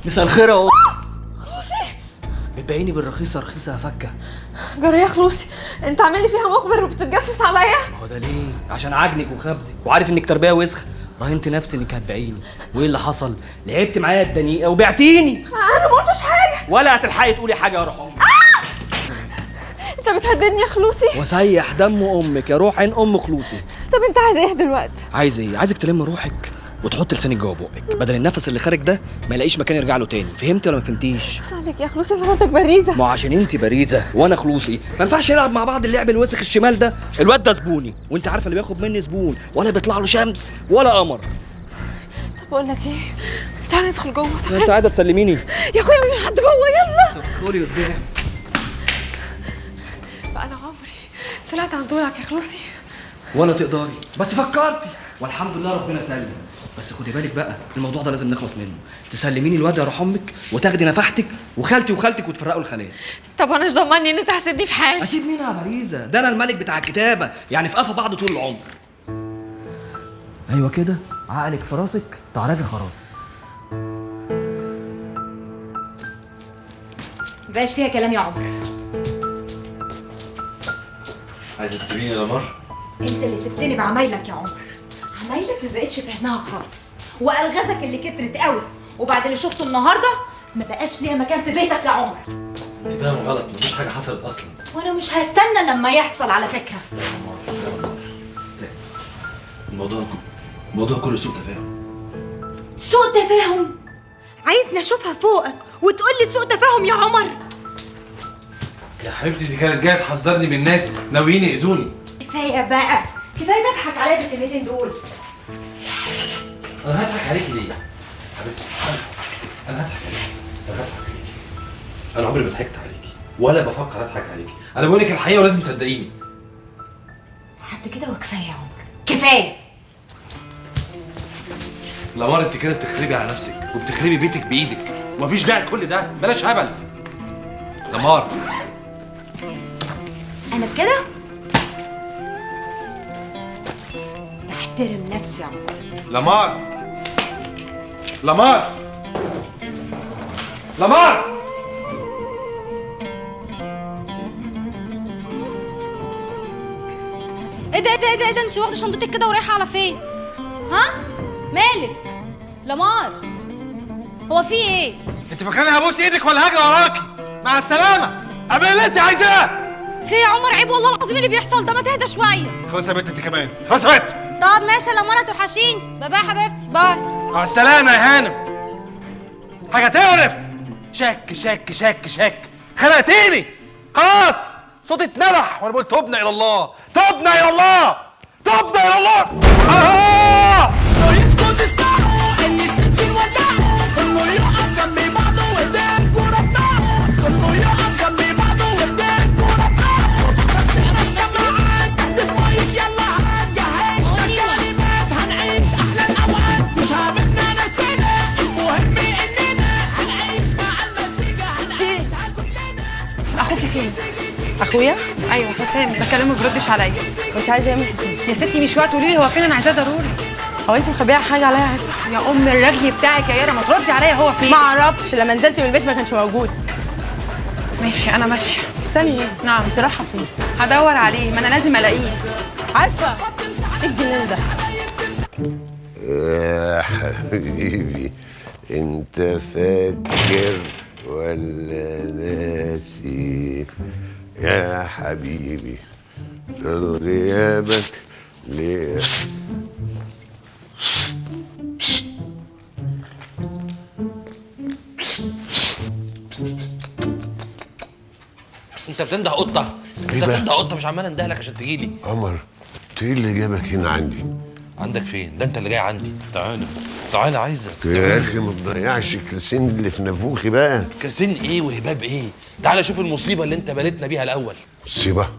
مساء الخير يا قطة. خلوصي، بتبيعيني بالرخيصه رخيصة يا فكه. جرى يا خلوصي، انت عامل لي فيها مخبر وبتتجسس عليا؟ ما هو ده ليه؟ عشان عجنك وخبزك وعارف انك تربيه وسخ. راهنت نفسي انك هتبيعيني، وايه اللي حصل؟ لعبت معايا الدنيئه وبعتيني. انا ما قلتش حاجة. ولا هتلحقي تقولي حاجة يا روح امك. انت بتهددني يا خلوصي؟ وسيح دم امك يا روح عين ام خلوصي. طب انت عايز ايه دلوقتي؟ عايز ايه؟ عايزك تلم روحك وتحط لسانك جوه بقك، بدل النفس اللي خارج ده ما يلاقيش مكان يرجع له تاني. فهمت ولا ما فهمتيش؟ بس عليك يا خلوصي، انت مرتك بريزه. ما عشان انت بريزه وانا خلوصي ما ينفعش نلعب مع بعض اللعب الوسخ الشمال ده. الواد ده زبوني، وانت عارفه اللي بياخد مني زبون ولا بيطلع له شمس ولا قمر. طب بقول لك ايه، تعالى ندخل جوه. تعالى. انت قاعدة تسلميني يا اخويا، مفيش حد جوه. يلا طب ادخلي قدامي. بقى انا عمري طلعت عن طولك يا خلوصي. ولا تقدري، بس فكرتي والحمد لله ربنا سلم. بس خدي بالك بقى، الموضوع ده لازم نخلص منه. تسلميني الواد يا روح امك وتاخدي نفحتك وخالتي وخالتك وتفرقوا الخالات. طب انا مش ضمني ان انت هتسيبني في حالي. اسيب مين يا باريزه؟ ده انا الملك بتاع الكتابة، يعني في قفا بعض طول العمر. ايوه كده، عقلك في راسك تعرفي خراسك. مبقاش فيها كلام يا عمر. عايزه تسيبيني يا لمار؟ انت اللي سبتني بعمايلك يا عمر. عمايلك ما بقتش فاهماها خالص، والغازك اللي كترت قوي، وبعد اللي شفته النهارده ما بقاش ليا مكان في بيتك يا عمر. انت فاهم غلط، مفيش حاجة حصلت اصلا. وانا مش هستنى لما يحصل على فكرة. يا لمار يا لمار استنى، الموضوع كله سوء تفاهم. سوء تفاهم؟ عايزني اشوفها فوقك وتقول لي سوء تفاهم يا عمر؟ يا حبيبتي دي كانت جاية تحذرني من ناس ناويين يأذوني. كفاية بقى، كفاية تضحك عليا بالكلمتين دول. انا هضحك عليكي ليه؟ حبيبتي انا هضحك عليكي، انا هضحك عليكي. انا عمري ما ضحكت عليكي ولا بفكر اضحك عليكي. انا بقول لك الحقيقة ولازم تصدقيني. لحد كده وكفاية يا عمر، كفاية. لمار انت كده بتخربي على نفسك وبتخربي بيتك بايدك، ومفيش داعي لكل ده، بلاش هبل. لمار انا بكده بحترم نفسي يا عمر. لمار لمار لمار. ايه ده ايه ده ايه ده ايه ده؟ انت واخده شنطتك كده ورايحه على فين؟ ها؟ مالك؟ لمار هو في ايه؟ انت فاكراني هبوس ايدك ولا هجري وراكي؟ مع السلامة، اعملي اللي انت عايزاه. في يا عمر؟ عيب والله العظيم اللي بيحصل ده، ما تهدى شوية. خلاص يا بنت انت كمان، خلاص يا بنت. طب ماشي يا لمار، توحشيني. bye bye يا حبيبتي، bye. مع السلامة يا هانم. حاجة تقرف. شك شك شك شك، خنقتيني خلاص، صوتي اتنبح وانا بقول تبنا الى الله، تبنا الى الله، تبنا الى الله. اخوكي فين؟ اخويا؟ ايوه حسام، بكلمه ما بيردش عليا. وانت عايزه ايه من حسام؟ يا ستي مش وقت، قولي لي هو فين، انا عايزاه ضروري. هو انت مخبيه حاجة عليا يا عفة؟ يا ام الرغي بتاعك يا يارا، ما تردي عليا، هو فين؟ ما اعرفش، لما نزلت من البيت ما كانش موجود. ماشي انا ماشية. استني ايه؟ نعم. انت رايحة فين؟ هدور عليه، ما انا لازم الاقيه. عفة ايه الجنان ده؟ يا حبيبي انت فاكر ولا ناسي؟ يا حبيبي طول غيابك ليه؟ انت بتنده قطة؟ انت بتنده قطة؟ مش عمال اندهلك عشان تجيلي. عمر انت ايه اللي جابك هنا عندي؟ عندك فين؟ ده انت اللي جاي عندي. تعالى تعالى عايزك. يا اخي ما تضيعش الكاسين اللي في نافوخي بقى. كاسين ايه وهباب ايه؟ تعالى شوف المصيبة اللي انت بالتنا بيها الاول. مصيبة؟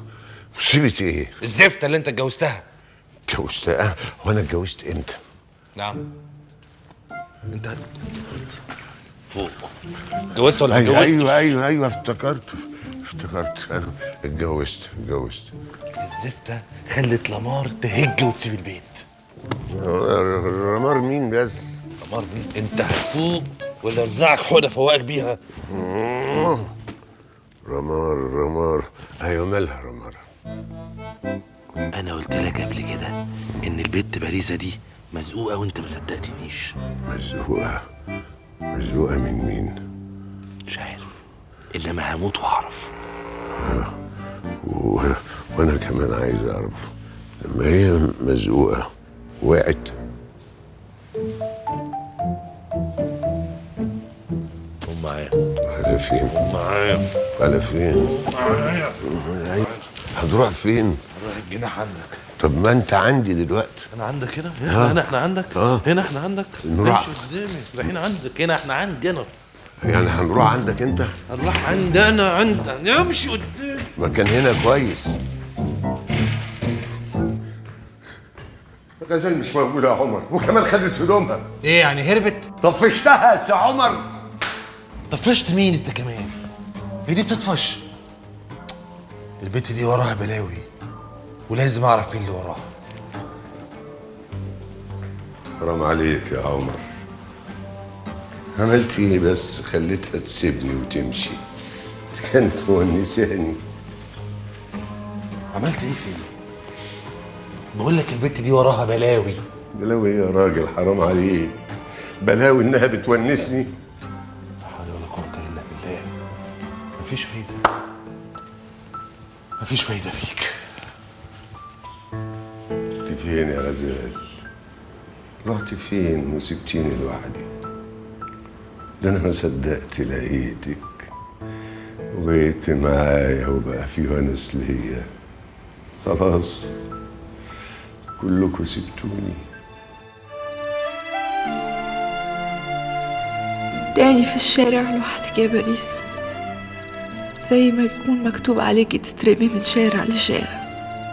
مصيبة ايه؟ الزفته اللي انت اتجوزتها. اتجوزتها؟ هو انا اتجوزت امتى؟ نعم. انت فوق اتجوزت ولا ايوه اتجوزتش؟ ايوه ايوه ايوه افتكرت افتكرت، انا اتجوزت اتجوزت. الزفته خلت لمار تهج وتسيب البيت. لمار مين بس؟ لمار مين؟ انت هتفوق ولا ارزعك حقنه فوقك بيها؟ رمار رمار، ايوه مالها رمار؟ انا قلت لك قبل كده ان البت باريزه دي مزقوقه وانت ما صدقتنيش. مزقوقه؟ مزقوقه من مين؟ مش عارف، انما هموت واعرف. وانا كمان عايز اعرف لما هي مزقوقه وقعت. قوم معايا. على فين؟ قوم معايا. على فين؟ قوم معايا. هتروح فين؟ هروح الجناح عندك. طب ما انت عندي دلوقتي. انا عندك هنا؟ هنا احنا عندك؟ هنا احنا عندك؟ نروح امشي قدامي، رايحين عندك هنا، احنا عندنا. يعني هنروح عندك انت؟ هنروح عندنا، عندك. امشي قدامي. ما كان هنا كويس. غزال مش موجودة يا عمر، وكمان خدت هدومها. ايه يعني هربت؟ طفشتها يا عمر. طفشت مين انت كمان؟ هي دي بتطفش؟ البت دي وراها بلاوي، ولازم اعرف مين اللي وراها. حرام عليك يا عمر، عملت ايه بس خليتها تسيبني وتمشي؟ كانت مونساني. عملت ايه فين؟ بقول لك البت دي وراها بلاوي. بلاوي ايه يا راجل؟ حرام عليك، بلاوي انها بتونسني. لا حول ولا قوة الا بالله. مفيش فايدة، مفيش فايدة فيك. رحت فين يا غزال؟ رحت فين وسبتيني لوحدي؟ ده انا ما صدقت لقيتك وبقيت معايا وبقى في ونس ليا. خلاص كلكم سبتوني. تاني في الشارع لوحدك يا باريس، زي ما يكون مكتوب عليكي تترمي من شارع لشارع،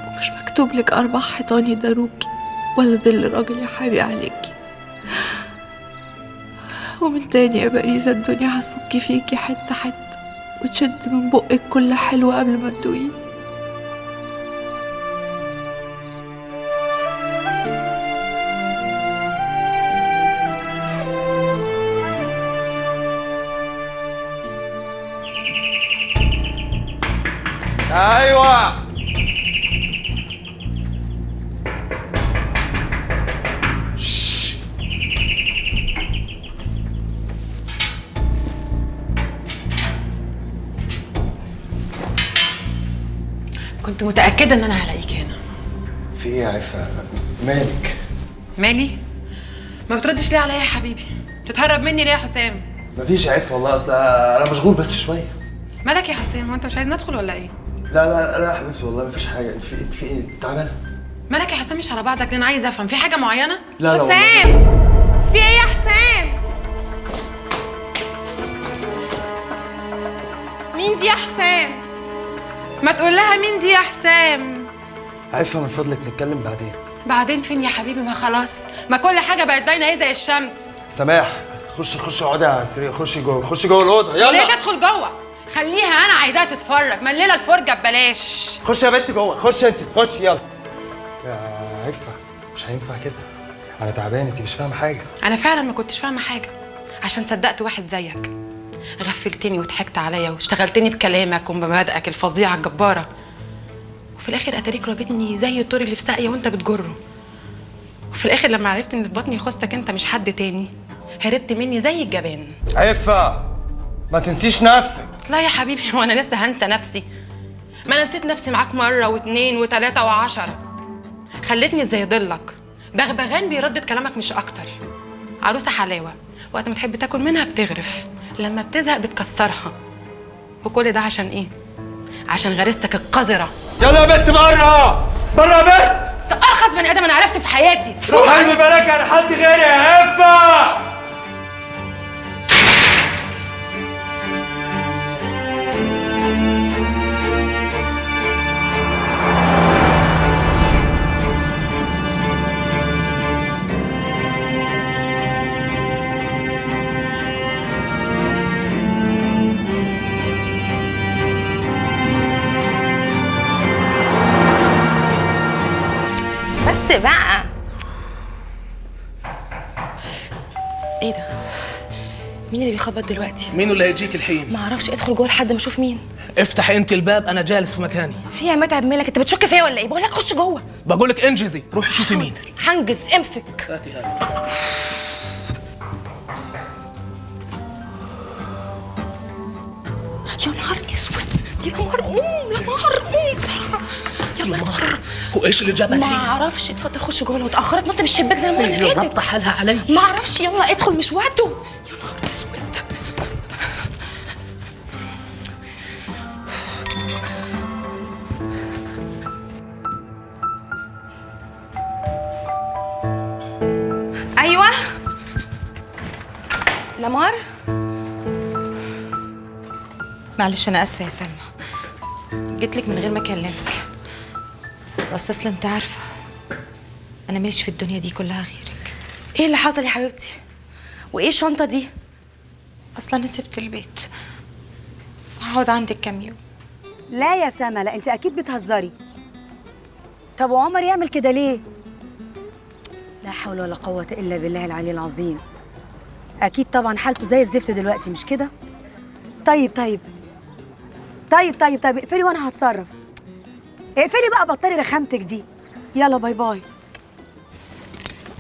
ومش مكتوب لك 4 حيطان يداروكي ولا ظل راجل يحابي عليكي. ومن تاني يا باريس الدنيا هتفك فيكي حتة حتة وتشد من بقك كل حلوة قبل ما تدوقيه. ايوه كنت متأكدة إن أنا هلاقيك هنا. في إيه يا عفة؟ مالك؟ مالي؟ ما بتردش ليه عليا يا حبيبي؟ تتهرب مني ليه يا حسام؟ مفيش يا عفة والله، أصل أنا مشغول بس شوية. مالك يا حسام؟ هو أنت مش عايز ندخل ولا إيه؟ لا لا لا يا حبيبتي والله مفيش حاجة. أنت في إيه؟ تعبانة؟ مالك يا حسام؟ مش على بعضك، أنا عايزة أفهم، في حاجة معينة؟ لا لا حسام! في إيه يا حسام؟ مين دي يا حسام؟ ما تقول لها مين دي يا حسام؟ عفة من فضلك نتكلم بعدين. بعدين فين يا حبيبي؟ ما خلاص، ما كل حاجة بقت باينة اهي زي الشمس. سماح خشي خشي اقعدي على السرير، خشي جوه، خشي جوه الأوضة يلا. ليه تدخل جوه؟ خليها، أنا عايزاها تتفرج، ملينا الفرجة ببلاش. خشي يا بنت جوه، خشي أنت، خشي يلا. يا عفة مش هينفع كده، أنا تعبان، أنت مش فاهمة حاجة. أنا فعلا ما كنتش فاهمة حاجة، عشان صدقت واحد زيك. غفلتني وضحكت عليا واشتغلتني بكلامك وبمبادئك الفظيعة الجبارة، وفي الاخر اتاريك رابطني زي الطور اللي في ساقيه وانت بتجره. وفي الاخر لما عرفت ان في بطني خستك انت مش حد تاني، هربت مني زي الجبان. عفة ما تنسيش نفسك. لا يا حبيبي، هو انا لسه هنسى نفسي؟ ما انا نسيت نفسي معاك مرة و2 و3 و10. خلتني زي ضلك، بغبغان بيردد كلامك مش اكتر. عروسه حلاوة، وقت ما تحب تاكل منها بتغرف، لما بتزهق بتكسرها. وكل ده عشان ايه؟ عشان غريزتك القذرة. يلا يا بنت بره بره يا بنت. انت ارخص بني ادم انا عرفته في حياتي. روحي بالك عن حد غيري يا عفة. بس بقى ايه ده؟ مين اللي بيخبط دلوقتي؟ مين اللي هيجيك الحين؟ ما اعرفش، ادخل جوه لحد ما اشوف مين. افتح انت الباب، انا جالس في مكاني. في يا متعب مالك؟ انت بتشك فيا ولا ايه؟ بقول لك خش جوه. بقول لك انجزي، روحي شوفي مين. هنجز، امسك. هاتي هذا. يا نهار اسود، دي لمار. قوم لمار، قوم بسرعة. يلا لمار، هو ايش اللي جابها؟ ما اعرفش. اتفضل خش جوه، لو اتاخرت نط من الشباك زي المرة اللي فاتت. ظابطة حالها علي. ما اعرفش، يلا ادخل مش وقته. يا نهار اسود. ايوه لمار، معلش انا اسفه يا سلمى، جيت لك من غير ما اكلمك، بس اصل انت عارفه انا ماليش في الدنيا دي كلها غيرك. ايه اللي حصل يا حبيبتي؟ وايه الشنطة دي؟ اصلا انا سبت البيت، هقعد عندك كام يوم. لا يا سما، لا انت اكيد بتهزري. طب وعمر يعمل كده ليه؟ لا حول ولا قوة الا بالله العلي العظيم. اكيد طبعا حالته زي الزفت دلوقتي، مش كده؟ طيب طيب طيب طيب طيب اقفلي وانا هتصرف. اقفلي بقى، بطلي رخامتك دي. يلا bye bye.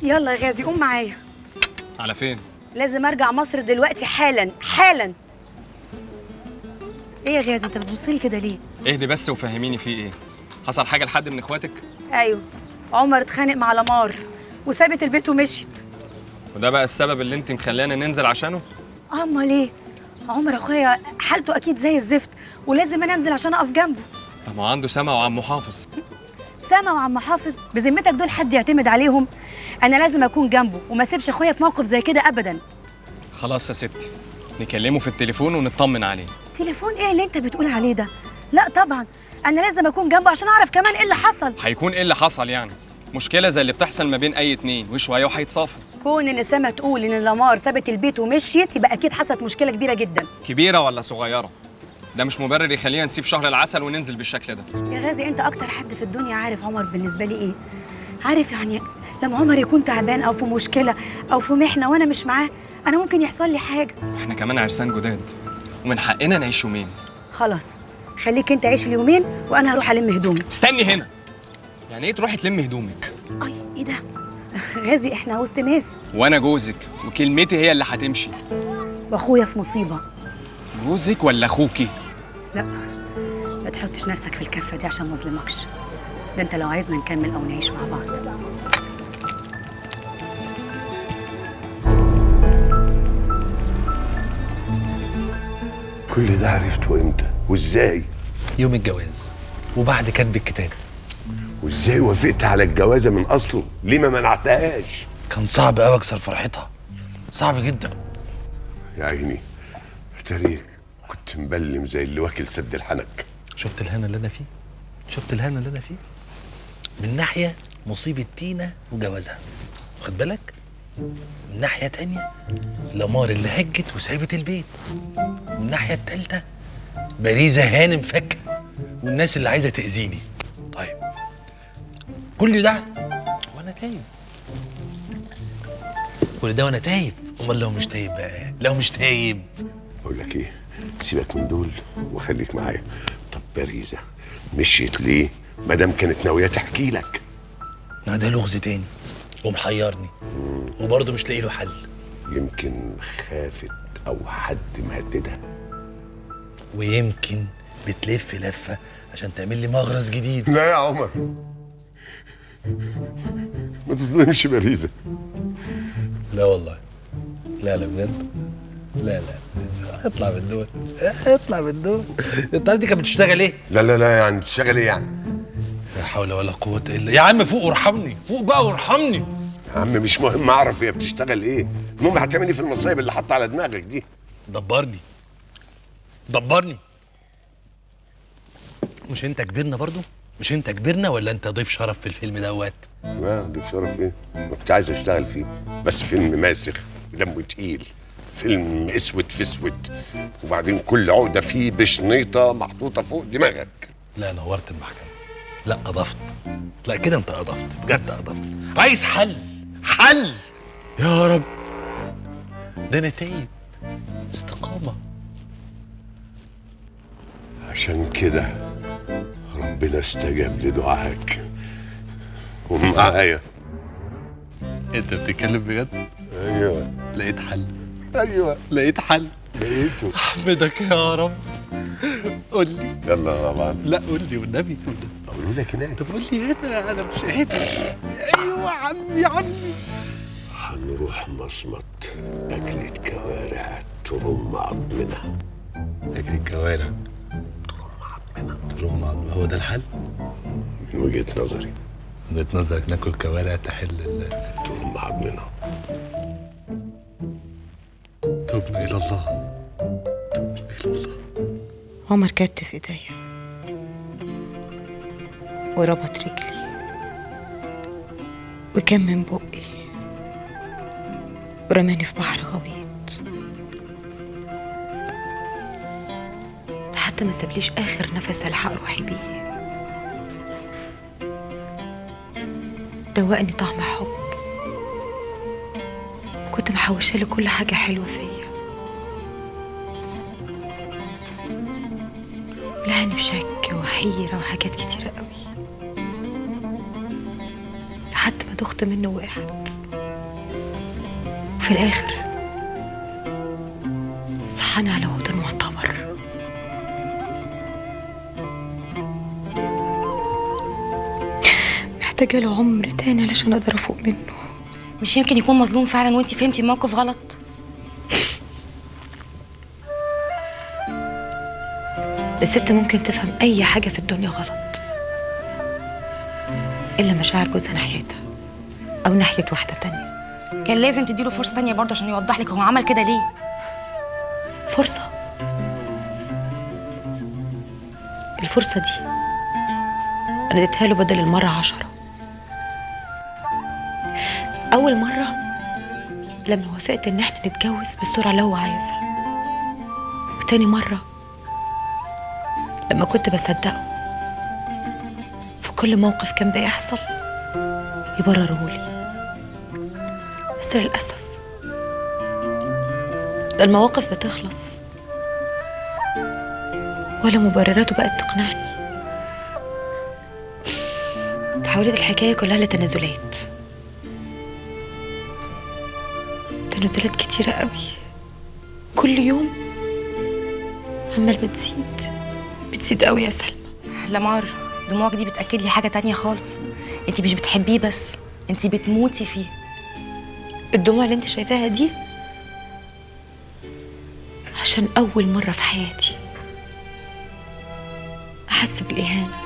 يلا يا غازي قوم معايا. على فين؟ لازم ارجع مصر دلوقتي حالا حالا. ايه يا غازي انت بتبصلي كده ليه؟ اهدي بس وفهميني في ايه؟ حصل حاجة لحد من اخواتك؟ ايوه، عمر اتخانق مع لمار وسابت البيت ومشيت. وده بقى السبب اللي انت مخلينا ننزل عشانه؟ امال ايه؟ عمر اخويا حالته اكيد زي الزفت ولازم انا انزل عشان اقف جنبه. طب ما عنده سما وعم حافظ. سما وعم حافظ؟ بذمتك دول حد يعتمد عليهم؟ انا لازم اكون جنبه وما اسيبش اخويا في موقف زي كده ابدا. خلاص يا ستي، نكلمه في التليفون ونطمن عليه. تليفون ايه اللي انت بتقول عليه ده؟ لا طبعا انا لازم اكون جنبه عشان اعرف كمان ايه اللي حصل. هيكون ايه اللي حصل يعني؟ مشكلة زي اللي بتحصل ما بين اي اتنين وشوية وهيتصافوا. كون ان سما تقول ان لمار سابت البيت ومشيت يبقى اكيد حصلت مشكلة كبيرة جدا. كبيرة ولا صغيرة؟ ده مش مبرر يخلينا نسيب شهر العسل وننزل بالشكل ده. يا غازي انت اكتر حد في الدنيا عارف عمر بالنسبة لي ايه. عارف يعني لما عمر يكون تعبان او في مشكلة او في محنة وانا مش معاه انا ممكن يحصل لي حاجة. احنا كمان عرسان جداد ومن حقنا نعيش يومين. خلاص خليك انت عيش اليومين وانا هروح الم هدومي. استني هنا، يعني ايه تروحي تلمي هدومك؟ اي ايه ده؟ غازي احنا وسط ناس. وانا جوزك وكلمتي هي اللي هتمشي. واخويا في مصيبة. جوزك ولا اخوكي؟ لا ما تحطش نفسك في الكفة دي عشان ما اظلمكش. ده انت لو عايزنا نكمل او نعيش مع بعض. كل ده عرفته امتى وازاي؟ يوم الجواز وبعد كتب الكتاب. وازاي وافقت على الجوازه من اصله؟ ليه ما منعتهاش؟ كان صعب قوي اكسر فرحتها، صعب جدا. يا عيني تاريخ كنت مبلم زي اللي واكل سد الحنك. شفت الهنا اللي انا فيه؟ شفت الهنا اللي انا فيه؟ من ناحية مصيبة تينا وجوازها، واخد بالك؟ من ناحية تانية لمار اللي هجت وسابت البيت. ومن الناحية التالتة باريزه هانم فكه والناس اللي عايزه تاذيني. طيب كل ده وانا تايب، كل ده وانا تايب. امال لو مش تايب بقى؟ لو مش تايب اقول لك ايه، سيبك من دول وخليك معايا. طب باريزه مشيت ليه ما دام كانت ناوية تحكي لك؟ ما ده لغز تاني ومحيرني وبرضه مش لاقي له حل. يمكن خافت او حد مهددها، ويمكن بتلف لفه عشان تعمل لي مغرز جديد. لا يا عمر ما تظلمش باريزه. لا والله، لا لا بجد، لا لا اطلع من دول، اطلع من دول. انت عارف دي كانت بتشتغل ايه؟ لا لا لا يعني بتشتغل ايه يعني؟ لا حول ولا قوة الا يا عم فوق وارحمني، فوق بقى وارحمني يا عم. مش مهم اعرف هي بتشتغل ايه، المهم هتعمل ايه في المصايب اللي حاطه على دماغك دي. دبرني دبرني. مش انت كبرنا برضو؟ مش انت كبرنا ولا انت ضيف شرف في الفيلم دوت؟ لا ضيف شرف ايه؟ ما كنت عايز اشتغل فيه، بس فيلم ماسخ دمه تقيل، فيلم اسود في اسود، وبعدين كل عقده فيه بشنيطه محطوطة فوق دماغك. لا نورت المحكمة، لا اضفت، لا كده انت اضفت بجد، اضفت. عايز حل، حل يا رب. ده انا تايب، استقامة. عشان كده ربنا استجاب لدعائك ومعايا. انت بتتكلم بجد؟ ايوه. لقيت حل. ايوه لقيت حل. لقيته. احمدك يا رب. قول لي. يلا مع بعض. لا قول لي والنبي. اقوله لك هناك. طب قول لي هنا، انا مش قادر. ايوه عمي عمي. هنروح مصمت اكلة كوارع ترم عظمنا. اكلة كوارع ترم عظمنا. ترم عظمنا، هو ده الحل؟ من وجهة نظري. وجهة نظرك ناكل كوارع تحل ترم عظمنا. تبنا إلى الله، تبنا إلى الله. عمر كتف إيديا وربط رجلي وكمم بقي ورماني في بحر غويط لحد ما سابليش آخر نفس ألحق روحي بيه. دوقني طعم حب كنت محوشة له كل حاجة حلوة فيا، ولهاني بشك وحيرة وحاجات كتيرة قوي لحد ما دخت منه وقعت. وفي الآخر صحاني على هدى معتبر. محتاجة له عمر تاني علشان أقدر أفوق منه. مش يمكن يكون مظلوم فعلا وانتي فهمتي الموقف غلط؟ الست ممكن تفهم أي حاجة في الدنيا غلط إلا مشاعر جوزها ناحيتها أو ناحية واحدة تانية. كان لازم تديله فرصة تانية برضه عشان يوضح لك هو عمل كده ليه. فرصة؟ الفرصة دي أنا اديتها له بدل المرة 10. أول مرة لما وافقت إن احنا نتجوز بالسرعة اللي هو عايزها، وتاني مرة لما كنت بصدقه في كل موقف كان بيحصل يبررهولي. بس للأسف لا المواقف بتخلص ولا مبرراته بقت تقنعني. تحولت الحكاية كلها لتنازلات، تنازلات كتيرة قوي، كل يوم عمال بتزيد قوي يا سلمى. لمار، دموعك دي بتأكد لي حاجة تانية خالص. انت مش بتحبيه بس، انت بتموتي فيه. الدموع اللي انت شايفاها دي عشان أول مرة في حياتي أحس بالإهانة.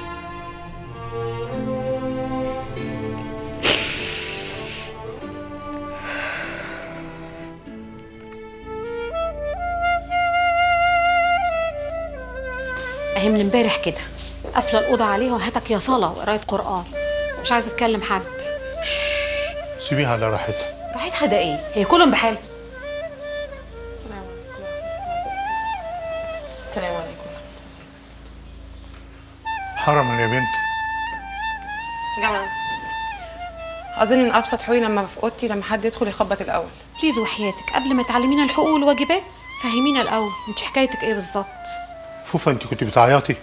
اهي من امبارح كده قافله الاوضة عليها وهاتك يا صلاة وقرايه قران، مش عايزه اتكلم حد. سيبيها على راحتها. راحتها ده ايه؟ هي كلهم بحال. السلام عليكم. السلام عليكم. حرما يا بنت. جمال، اظن ان ابسط حقوقي لما في اوضتي لما حد يدخل يخبط الاول. please وحياتك قبل ما تعلمينا الحقوق والواجبات فهمينا الاول انت حكايتك ايه بالظبط. فوفا انت كنت بتعيطي؟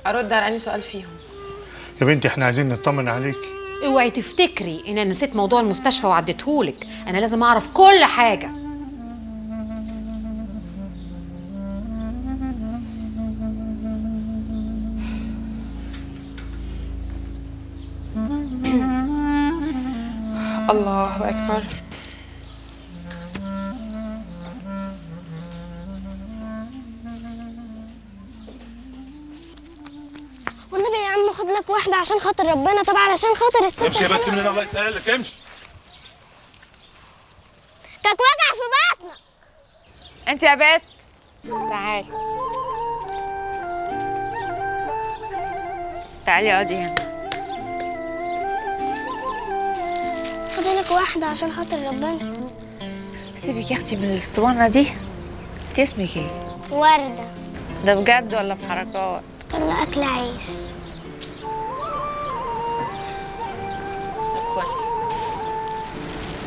ارد على اني سؤال فيهم. يا بنتي احنا عايزين نطمن عليك. اوعي تفتكري ان انا نسيت موضوع المستشفى وعديتهولك، انا لازم اعرف كل حاجة. الله اكبر. والنبي يا عم خد لك واحدة عشان خاطر ربنا. طب علشان خاطر الست. امشي يا بنت من هنا الله يسهلك، امشي. كانت وجع في بطنك. انت يا بت تعالي تعالي اقعدي هنا. خدي لك واحدة عشان خاطر ربنا. سيبك يا اختي من الاسطوانة دي. انت اسمك ايه؟ وردة. ده بجد ولا بحركات؟ ولا أكل عيش. طب خدي.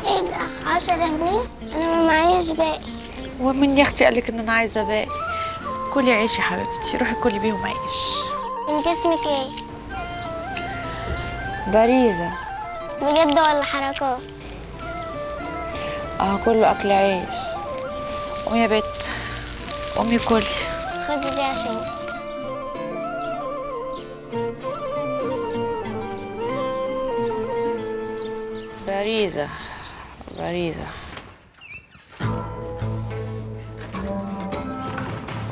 ايه ده؟ 10 جنيه؟ أنا ما معيش باقي. ومين يا اختي قالك ان انا عايزه باقي؟ كلي عيش يا حبيبتي، روحي كلي بيهم عيش. انت اسمك ايه؟ باريزه. بجد ولا حركات؟ كله اكل عيش. قومي يا بت، قومي كلي. خدي دي عشان باريزه. باريزه.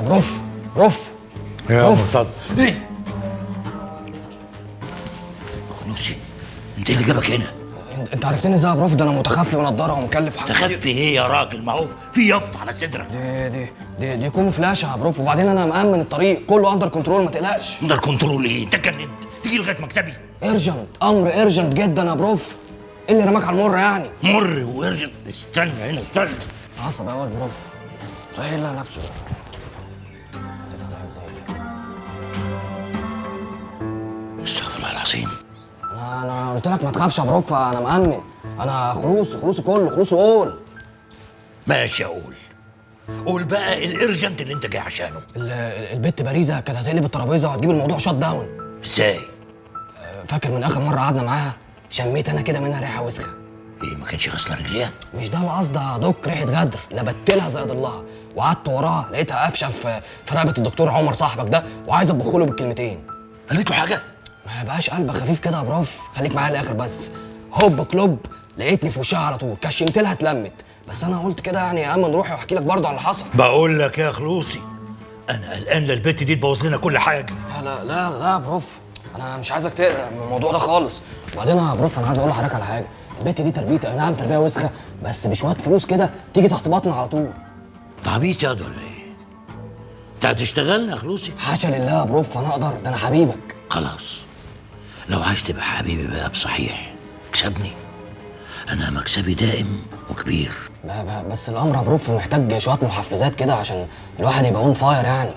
رف رف يا مرتضى. ايه خلوصي، انت اللي جابك هنا؟ انت عرفتني ازاي يا بروف؟ ده انا متخفي ونضاره ومكلف حاجة. تخفي ايه يا راجل؟ ما هو في يافطة على صدرك. دي دي دي دي camouflage يا prof، وبعدين انا مأمن الطريق كله under control، ما تقلقش. under control ايه؟ انت اتجننت؟ تيجي لغاية مكتبي؟ urgent، امر urgent جدا يا prof. ايه اللي رماك على المر يعني؟ مر و urgent؟ استنى هنا استنى. عصب قوي يا prof، ايه اللي لابسه ده؟ استغفر الله العظيم. انا قلت لك ما تخافش يا prof، انا مأمن، انا خلوص، خلوصي كله، خلوصي قول. ماشي اقول. قول بقى ال urgent اللي انت جاي عشانه. البت باريزه كانت هتقلب الترابيزة وهتجيب الموضوع shut down. ازاي؟ فاكر من اخر مرة قعدنا معاها شميت انا كده منها ريحه وسخة. ايه، ما كانش غسله رجليها؟ مش ده القصد يا دوك، ريحه غدر، لبت لها زي ضلها، وقعدت وراها لقيتها قافشه في رقبة الدكتور عمر صاحبك ده، وعايزه اطبخ له بالكلمتين. قالت له حاجة؟ ما بقاش قلبك خفيف كده يا prof، خليك معايا للاخر بس. هوب كلوب لقيتني في وشها على طول، كشمت لها اتلمت، بس انا قلت كده يعني يا امن روحي واحكي لك برضه على اللي حصل. بقول لك يا خلوصي، انا قلقان للبت دي تبوظ لنا كل حاجة. لا لا لا لا يا prof، انا مش عايزك تقلق من الموضوع ده خالص. وبعدين يا prof انا عايز اقول لحضرتك على حاجة، البت دي تربيتي، اي نعم تربيه وسخة، بس بشوية فلوس كده تيجي تحت بطني على طول. انت عبيط يا ولا ايه؟ انت هتشتغلنا يا خلوصي؟ حاشا لله يا prof، انا اقدر، ده انا حبيبك. خلاص، لو عايز تبقى حبيبي بقى بصحيح اكسبني، انا مكسبي دائم وكبير. بس الامر يا prof محتاج شوية محفزات كده عشان الواحد يبقى on fire يعني.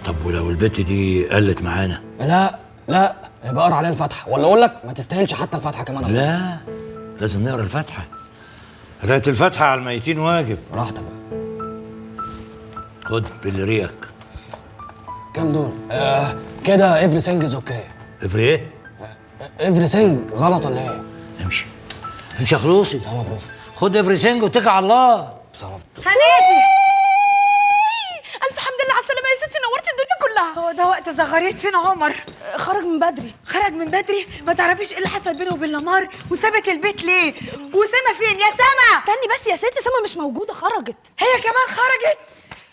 طب ولو البت دي قلت معانا؟ لا لا، يبقى اقرا عليها الفاتحة، ولا اقول لك ما تستاهلش حتى الفاتحة كمان. لا لازم نقرا الفاتحة، قراءة الفاتحة على الميتين واجب. براحتك بقى. خد بالريقك. كام دول؟ كده everything is okay. every ايه؟ everything غلط ولا ايه؟ امشي امشي يا خلوصي. سلام يا prof. خد everything واتكل على الله. سلام. هنادي، الف حمد لله على السلامة يا ستي، نورتي الدنيا كلها. هو ده وقت زغاريت؟ فين عمر؟ خرج من بدري. خرج من بدري؟ ما تعرفيش ايه اللي حصل بينه وبين لمار؟ وسابت البيت ليه؟ وسما فين يا سما؟ استني بس يا ستي، سما مش موجودة، خرجت. هي كمان خرجت؟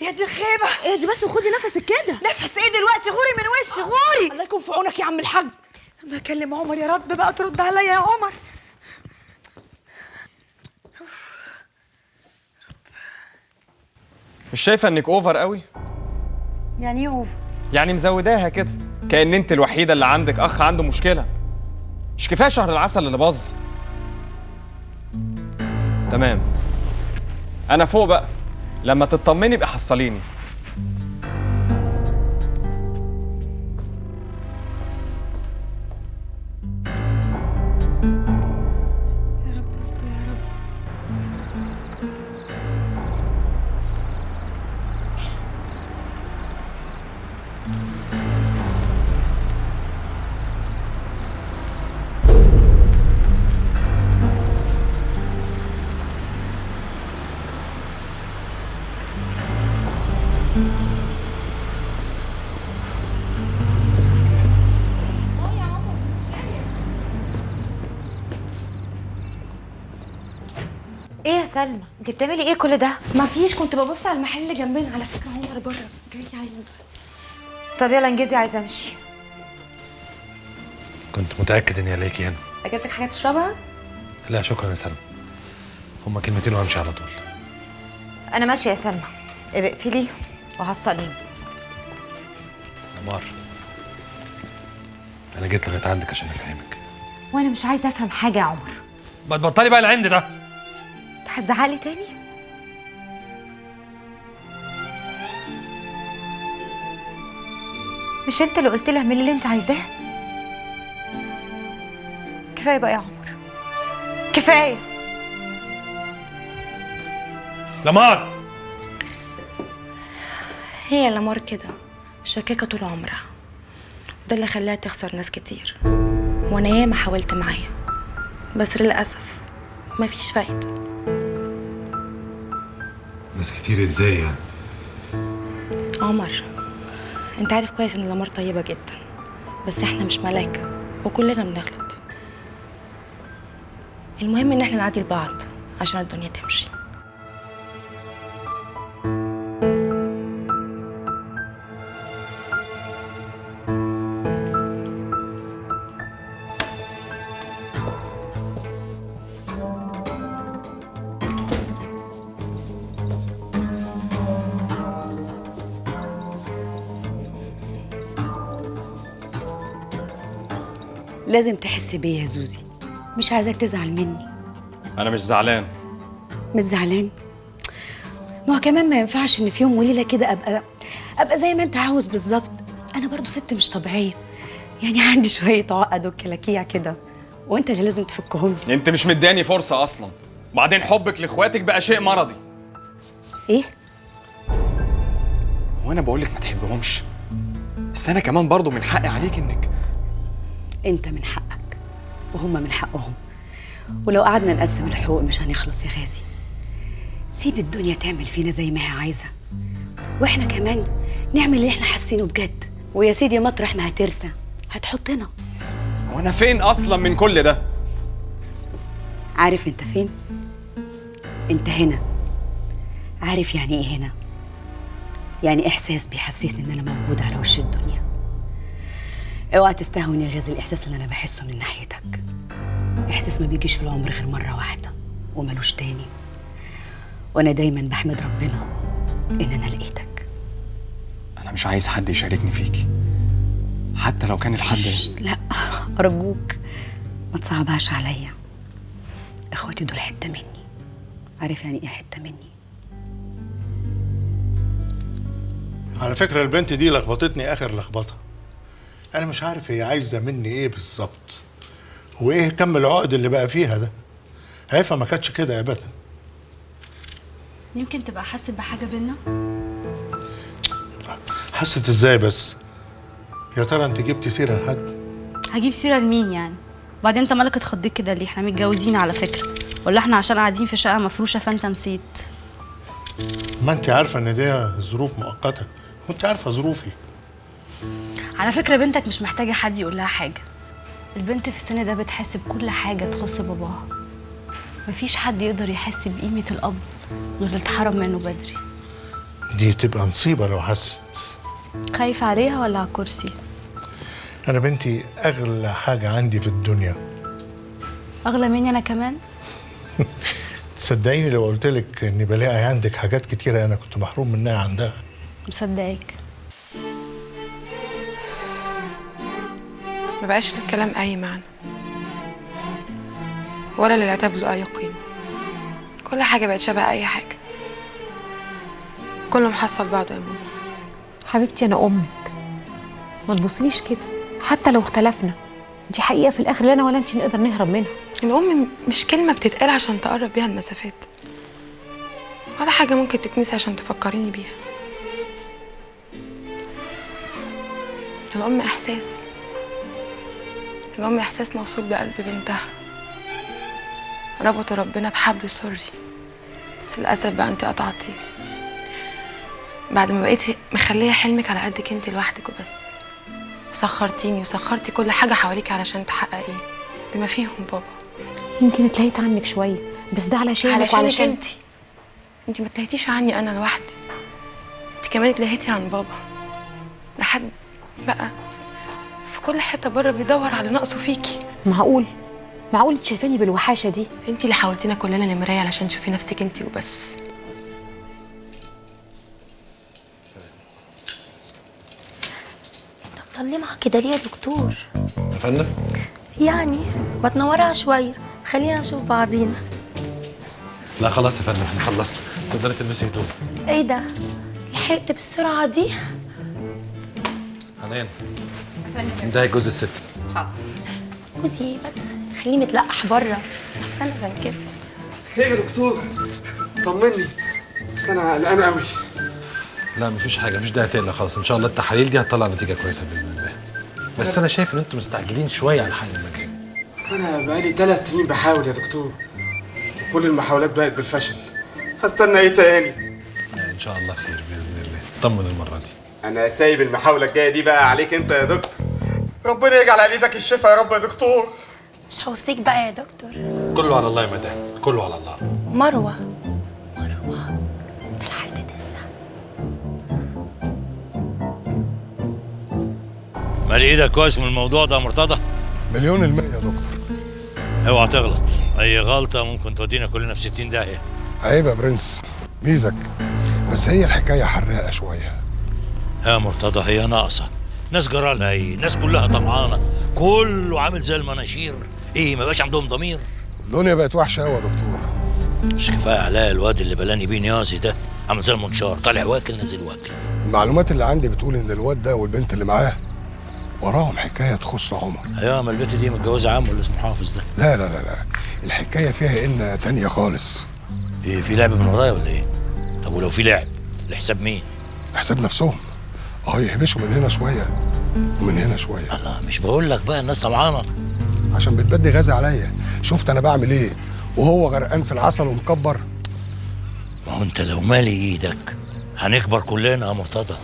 يا دي الخيبه. ايه دي بس، وخدي نفسك كده. نفس ايه دلوقتي؟ غوري من وشي، غوري. الله يكون في عونك يا عم الحاج. اما اكلم عمر يا رب بقى ترد عليا يا عمر. مش شايفه انك over قوي؟ يعني ايه over؟ يعني مزوداها كده، كأن انت الوحيدة اللي عندك اخ عنده مشكلة. مش كفاية شهر العسل اللي باظ؟ تمام، انا فوق بقى، لما تطمني بقى حصليني. يا رب استر يا رب. ايه يا سلمى، انت بتعملي ايه كل ده؟ مفيش، كنت ببص على المحل اللي جنبنا. على فكرة عمر بره جاي عايز. طب يلا انجزي، عايزه امشي. كنت متاكد اني هلاقيكي هنا. اجيب لك حاجة تشربها؟ لا شكرا يا سلمى، هما كلمتين وهمشي على طول. انا ماشية يا سلمى، ابقي اقفلي وحصليني. لمار، انا جيت لغاية عندك عشان افهمك. وانا مش عايزه افهم حاجة يا عمر. ما تبطلي بقى العند ده. انت هتزعلي تاني؟ مش انت اللي قلت لها اعملي اللي انت عايزاه؟ كفاية بقى يا عمر، كفاية. لمار، هي لمار كده شكاكة طول عمرها، وده اللي خلاها تخسر ناس كتير، وانا ياما حاولت معاها بس للأسف مفيش فايدة. ناس كتير ازاي يعني؟ عمر انت عارف كويس ان لمار طيبة جدا، بس احنا مش ملاك وكلنا بنغلط. المهم ان احنا نعدي لبعض عشان الدنيا تمشي. لازم تحس بيا يا زوزي، مش عايزاك تزعل مني. أنا مش زعلان. مش زعلان؟ ما هو كمان ما ينفعش إن في يوم وليلة كده أبقى زي ما أنت عاوز بالظبط. أنا برضو ست مش طبيعية، يعني عندي شوية عقد وكلاكيع كده، وأنت اللي لازم تفكهم لي. أنت مش مداني فرصة أصلاً، بعدين حبك لإخواتك بقى شيء مرضي. إيه؟ هو أنا بقولك ما تحبهمش، بس أنا كمان برضو من حقي عليك إنك أنت من حقك وهم من حقهم، ولو قعدنا نقسم الحقوق مش هنخلص يا غازي. سيب الدنيا تعمل فينا زي ما هي عايزة، واحنا كمان نعمل اللي احنا حاسينه بجد. ويا سيدي مطرح ما هترسى هتحطنا. وانا فين اصلا من كل ده؟ عارف انت فين؟ انت هنا. عارف يعني ايه هنا؟ يعني احساس بيحسسني ان انا موجودة على وش الدنيا. اوعى تستهون يا غازي الاحساس اللي انا بحسه من ناحيتك. احساس ما بيجيش في العمر غير مرة واحدة وملوش تاني. وانا دايما بحمد ربنا ان انا لقيتك. انا مش عايز حد يشاركني فيكي، حتى لو كان الحد. لا ارجوك ما تصعبهاش عليا. اخواتي دول حتة مني، عارف يعني ايه حتة مني؟ على فكرة البنت دي لخبطتني اخر لخبطة. انا مش عارف هي عايزه مني ايه بالظبط، وايه كم العقد اللي بقى فيها ده. هيفا ما كانتش كده ابدا. يمكن تبقى حست بحاجة بينا. حست ازاي بس؟ يا ترى انت جبتي سيره لحد؟ هجيب سيره لمين يعني؟ بعدين انت مالك اتخضيت كده ليه؟ احنا متجوزين على فكرة، ولا احنا عشان قاعدين في شقه مفروشه فانت نسيت؟ ما انت عارفه ان دي ظروف مؤقتة، وانت عارفه ظروفي. على فكرة بنتك مش محتاجه حد يقول لها حاجة. البنت في السن ده بتحس بكل حاجة تخص باباها. مفيش حد يقدر يحس بقيمة الاب غير اللي اتحرم منه بدري. دي تبقى مصيبة لو حست. خايف عليها ولا على الكرسي؟ انا بنتي اغلى حاجة عندي في الدنيا. اغلى مني انا كمان؟ تصدقيني لو قلت لك اني بلاقي عندك حاجات كتيرة انا كنت محروم منها عندها. مصدقاك. ما بقاش للكلام اي معنى، ولا للعتاب له اي قيمة. كل حاجة بقت شبه اي حاجة، كله محصل بعضه يا ماما. حبيبتي انا امك، ما تبصليش كده حتى لو اختلفنا. دي حقيقة في الاخر لا انا ولا انت نقدر نهرب منها. الام مش كلمة بتتقال عشان تقرب بيها المسافات، ولا حاجة ممكن تتنسي عشان تفكريني بيها. الام احساس، الام احساس موصول بقلب بنتها، ربطوا ربنا بحبل سري. بس للاسف بقى انت قطعتيه بعد ما بقيتي مخليه حلمك على قدك انت لوحدك وبس، وسخرتيني وسخرتي كل حاجة حواليك علشان تحققيه بما فيهم بابا. يمكن اتلهيت عنك شوية، بس ده علشانك وعلشان انت ما اتلهيتيش عني انا لوحدي، انت كمان اتلهيتي عن بابا. لحد بقى في كل حتة بره بيدور على نقصه فيكي. معقول؟ معقول انت شايفاني بالوحاشه دي؟ انت اللي حاولتينا كلنا لمرايه علشان تشوفي نفسك انت وبس. طب طلمها كده ليه يا دكتور؟ يا فندم؟ يعني ما تنورها شوية، خلينا نشوف بعضينا. لا خلاص يا فندم احنا خلصنا، تقدري تلبسي هدوم. ايه ده؟ لحقت بالسرعة دي؟ حنان ده جوز الست. حاضر. جوزي ايه بس؟ خليه متلقح بره، بس انا بنكسر. خير يا دكتور؟ طمني، بس انا قلقان قوي. لا مفيش حاجة، مفيش داعي تقلق خالص، ان شاء الله التحاليل دي هتطلع نتيجة كويسة باذن الله. بس انا شايف ان انتوا مستعجلين شوية على حل المجال. اصل انا بقالي 3 سنين بحاول يا دكتور، وكل المحاولات بقت بالفشل. هستنى ايه تاني؟ لا ان شاء الله خير باذن الله، طمن المرة دي. انا سايب المحاولة الجاية دي بقى عليك انت يا دكتور. ربنا يجعل على ايدك الشفاء يا رب يا دكتور. مش هوصيك بقى يا دكتور. كله على الله يا مدام، كله على الله. مروه مروه انت لحقت تنسى. مالي ايدك كويس من الموضوع ده يا مرتضى؟ 1,000,000% يا دكتور. اوعى تغلط، اي غلطه ممكن تودينا كلنا في 60 داهية. عيب يا برنس، ميزك بس هي الحكاية حراقه شوية. يا مرتضى هي ناقصه، ناس جرالها ايه؟ ناس كلها طمعانه، كله عامل زي المناشير، ايه ما بقاش عندهم ضمير؟ الدنيا بقت وحشة قوي يا دكتور. مش كفاية عليا الواد اللي بلاني بيه نيازي ده، عامل زي المنشار، طالع واكل نازل واكل. المعلومات اللي عندي بتقول ان الواد ده والبنت اللي معاه وراهم حكاية تخص عمر. ايوه، ما البنت دي متجوزة عمه اللي اسمه حافظ ده. لا لا لا لا، الحكاية فيها ان تانية خالص. ايه، في لعب من ورايا ولا ايه؟ طب ولو في لعب لحساب مين؟ لحساب نفسهم. يهبشوا من هنا شوية ومن هنا شوية. الله، مش بقول لك بقى الناس طمعانه. عشان بتبدي غازي عليا، شفت انا بعمل ايه وهو غرقان في العسل ومكبر. ما هو انت لو مالي ايدك هنكبر كلنا يا مرتضى.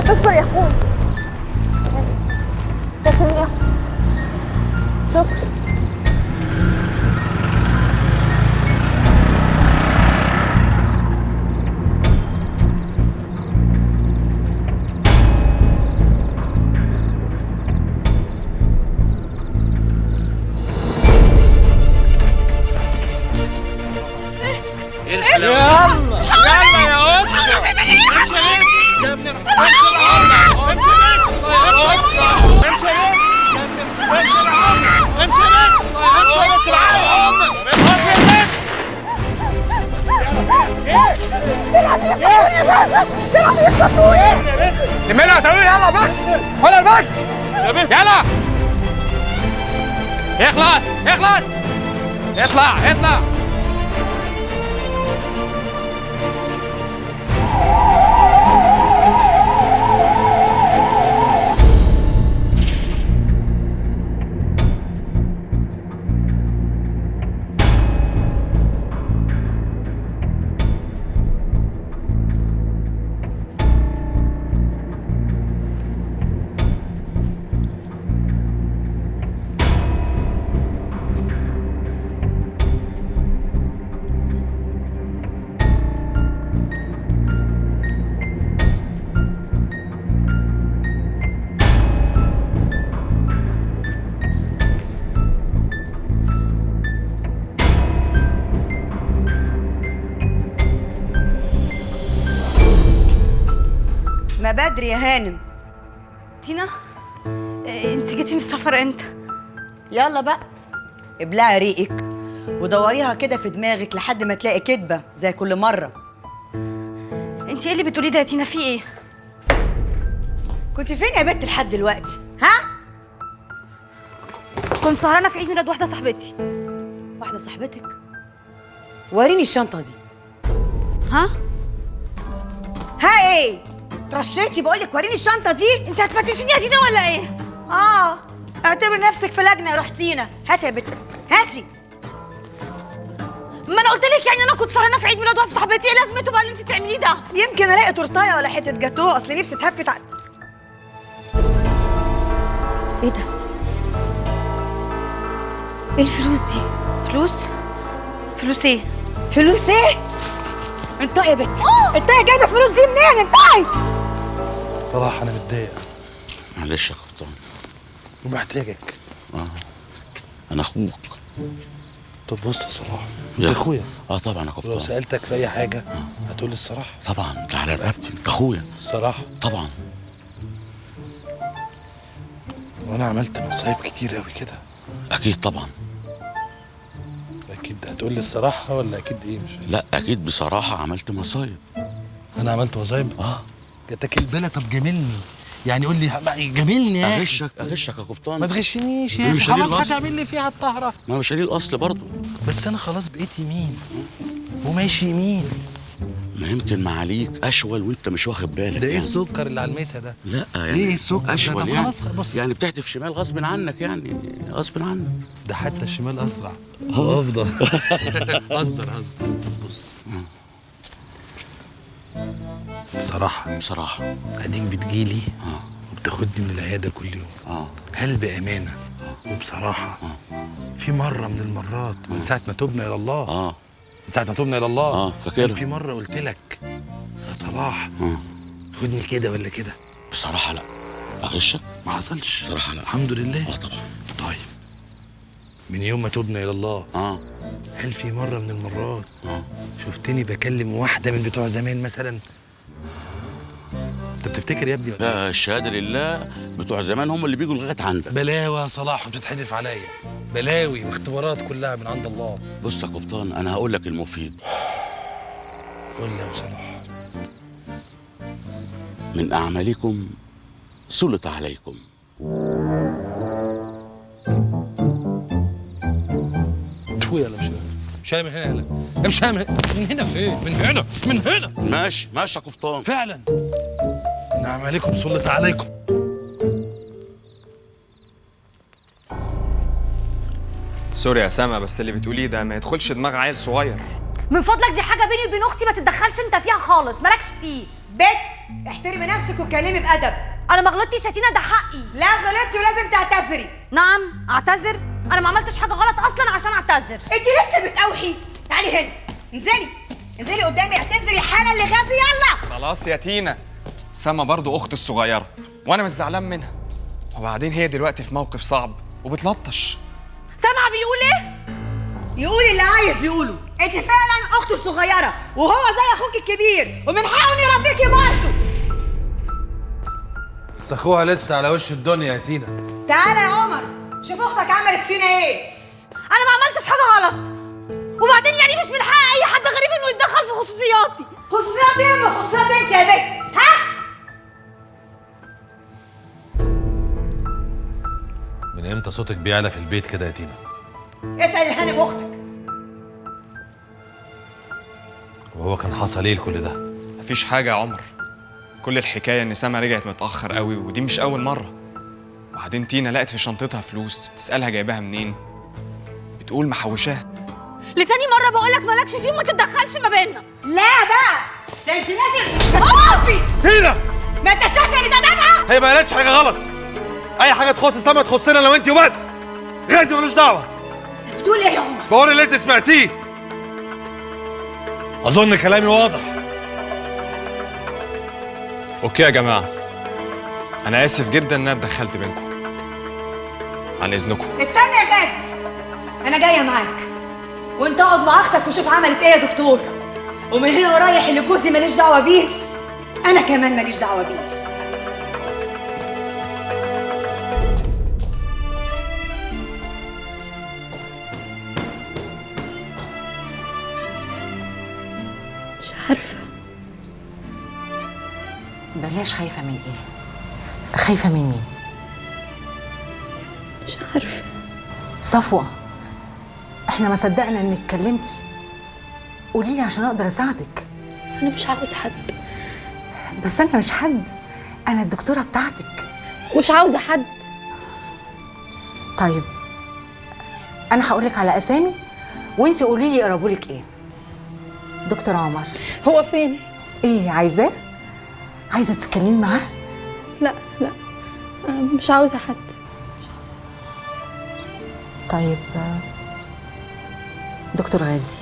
تصبر يا اخوي. تسلم يا شكرا. يلا يلا يا قطة، امشي يا بنت، امشي العرض، امشي يا بنت، امشي يا بنت، امشي العرض، امشي يا بنت، امشي يا بنت العرض، امشي يا بنت. لمينا يا طويل، يلا بس، ولا البس، يلا اخلص اخلص، اطلع اطلع. ما بدري يا هانم. تينا، انت جيتي من السفر امتى؟ يلا بقى ابلعي ريقك ودوريها كده في دماغك لحد ما تلاقي كدبه زي كل مرة. انت ايه اللي بتقوليه ده يا تينا؟ في ايه؟ كنت فين يا بنت لحد دلوقتي؟ ها؟ كنت سهرانة في عيد ميلاد واحدة صاحبتي. واحدة صاحبتك؟ وريني الشنطة دي. ها؟ ها ايه؟ ترشيتي؟ بقول لك وريني الشنطة دي. انت هتفتشيني يا دينا ولا ايه؟ اعتبر نفسك في لجنة يا روح تينا. هاتي يا بت، هاتي. ما انا قلت لك يعني انا كنت سهرانة في عيد ميلاد واحدة صاحبتي، ايه لازمته بقى اللي انت بتعمليه ده؟ يمكن الاقي تورتايه ولا حتة جاتوه، اصل نفسي اتهفت على ايه ده؟ ايه الفلوس دي؟ فلوس؟ فلوس ايه؟ فلوس ايه؟ انطقي يا بت، انطقي، جايبه الفلوس دي منين؟ انطقي. صلاح انا متضايق. معلش يا قبطان، ومحتاجك. انا اخوك. طب بص يا صلاح، انت اخويا. طبعا يا قبطان. لو سالتك في اي حاجة هتقول لي الصراحة. طبعا، ده على رقبتي، انت اخويا. الصراحة طبعا. وانا عملت مصايب كتير قوي كده. اكيد طبعا. اكيد هتقول لي الصراحة ولا اكيد ايه؟ مش لا اكيد بصراحة عملت مصايب. انا عملت مصايب؟ جاتك البلا. طب جاملني يعني، قول لي جاملني يا اخي. اغشك يا قبطان. ما تغشنيش يا اخي، خلاص هتعمل لي فيها الطهره. ما مش قليل الاصل برضه. بس انا خلاص بقيت يمين وماشي يمين. ما يمكن معاليك اشول وانت مش واخد بالك. ده ايه السكر اللي على الميسه ده؟ لا يعني ايه السكر ده؟ طب يعني. خلاص بص، يعني بتحدف شمال غصب عنك، يعني غصب عنك. ده حتى الشمال اسرع وافضل. هزر. طب بص بصراحة اديك بتجيلي وبتاخدني من العيادة كل يوم. هل بأمانة وبصراحة في مرة من المرات من ساعة ما تبنا إلى الله، من ساعة ما تبنا إلى الله، فاكرها، في مرة قلت لك يا صلاح خدني كده ولا كده؟ بصراحة لا. أغشك؟ ما حصلش بصراحة لا. الحمد لله. طبعا. طيب من يوم ما تبنا إلى الله، هل في مرة من المرات شفتني بكلم واحدة من بتوع زمان مثلا؟ انت بتفتكر يا ابني ولا؟ لا الشهادة لله، بتوع زمان هم اللي بيجوا لغاية عندك. بلاوي يا صلاح وبتتحدف عليا، بلاوي واختبارات كلها من عند الله. بص يا قبطان، انا هقول لك المفيد. قول لي يا صلاح. من اعمالكم سلط عليكم. يلا مش من هنا، يلا امشي من هنا. فين؟ من هنا، من هنا. ماشي ماشي يا قبطان. فعلا من أعمالكم سلط عليكم. سوري يا سما، بس اللي بتقوليه ده ما يدخلش دماغ عيل صغير. من فضلك دي حاجة بيني وبين أختي، ما تتدخلش أنت فيها خالص، مالكش فيه. بت احترمي نفسك وكلمي بأدب. أنا ما غلطتش يا تينا، ده حقي. لا غلطتي ولازم تعتذري. نعم أعتذر؟ أنا ما عملتش حاجة غلط أصلا عشان أعتذر. أنت لسه بتقوحي. تعالي هنا، انزلي انزلي قدامي، اعتذري حالا لغازي. يلا خلاص يا تينا، سما برضو أختي الصغيرة وأنا مش زعلان منها، وبعدين هي دلوقتي في موقف صعب وبتلطش. سامعة بيقول إيه؟ يقول اللي عايز يقوله. أنت فعلا أخته الصغيرة وهو زي أخوك الكبير، ومن حقه إنه يربيكي برضه. بس أخوها لسه على وش الدنيا يا تينا. تعالى يا عمر شوف أختك عملت فينا إيه. أنا ما عملتش حاجة غلط، وبعدين يعني مش من حق أي حد غريب إنه يتدخل في خصوصياتي. خصوصيات إيه؟ ما خصوصيات أنت يا بنت، ها؟ من إمتى صوتك بيعلى في البيت كده يا تينا؟ اسأل الهانم أختك. وهو كان حصل إيه لكل ده؟ مفيش حاجة يا عمر، كل الحكاية إن سما رجعت متأخر قوي، ودي مش أول مرة. وبعدين تينا لقت في شنطتها فلوس، بتسألها جايباها منين، بتقول محوشاها. لتاني مرة بقولك مالكش فيه وما تتدخلش ما بيننا. لا بقى، ده انت لازم تتعاقبي. تينا، ما انت شايفة اللي ده بقى؟ هي ما قالتش حاجة غلط. أي حاجة تخص سما تخصنا أنا وأنت وبس. غازي ملوش دعوة. انت بتقول إيه يا عمر؟ بقول اللي أنت سمعتيه. أظن كلامي واضح. okay يا جماعة، أنا آسف جدا إن أنا اتدخلت بينكم. عن إذنكم. استنى يا غازي، أنا جاية معاك، وأنت اقعد مع أختك وشوف عملت إيه يا دكتور. ومن هنا ورايح اللي جوزي ماليش دعوة بيه، أنا كمان ماليش دعوة بيه. مش عارفة. بلاش. خايفة من ايه؟ خايفة من مين؟ مش عارفة. صفوة، احنا ما صدقنا انك اتكلمتي. قوليلي عشان اقدر اساعدك. انا مش عاوزة حد. بس انا مش حد، انا الدكتورة بتاعتك. مش عاوزة حد. طيب انا هقولك على اسامي وانتي قوليلي يقربولك ايه. دكتور عمر. هو فين؟ ايه عايزاه؟ عايزه تتكلمي معاه؟ لا لا، مش عاوزه حد. مش عاوزه. طيب دكتور غازي.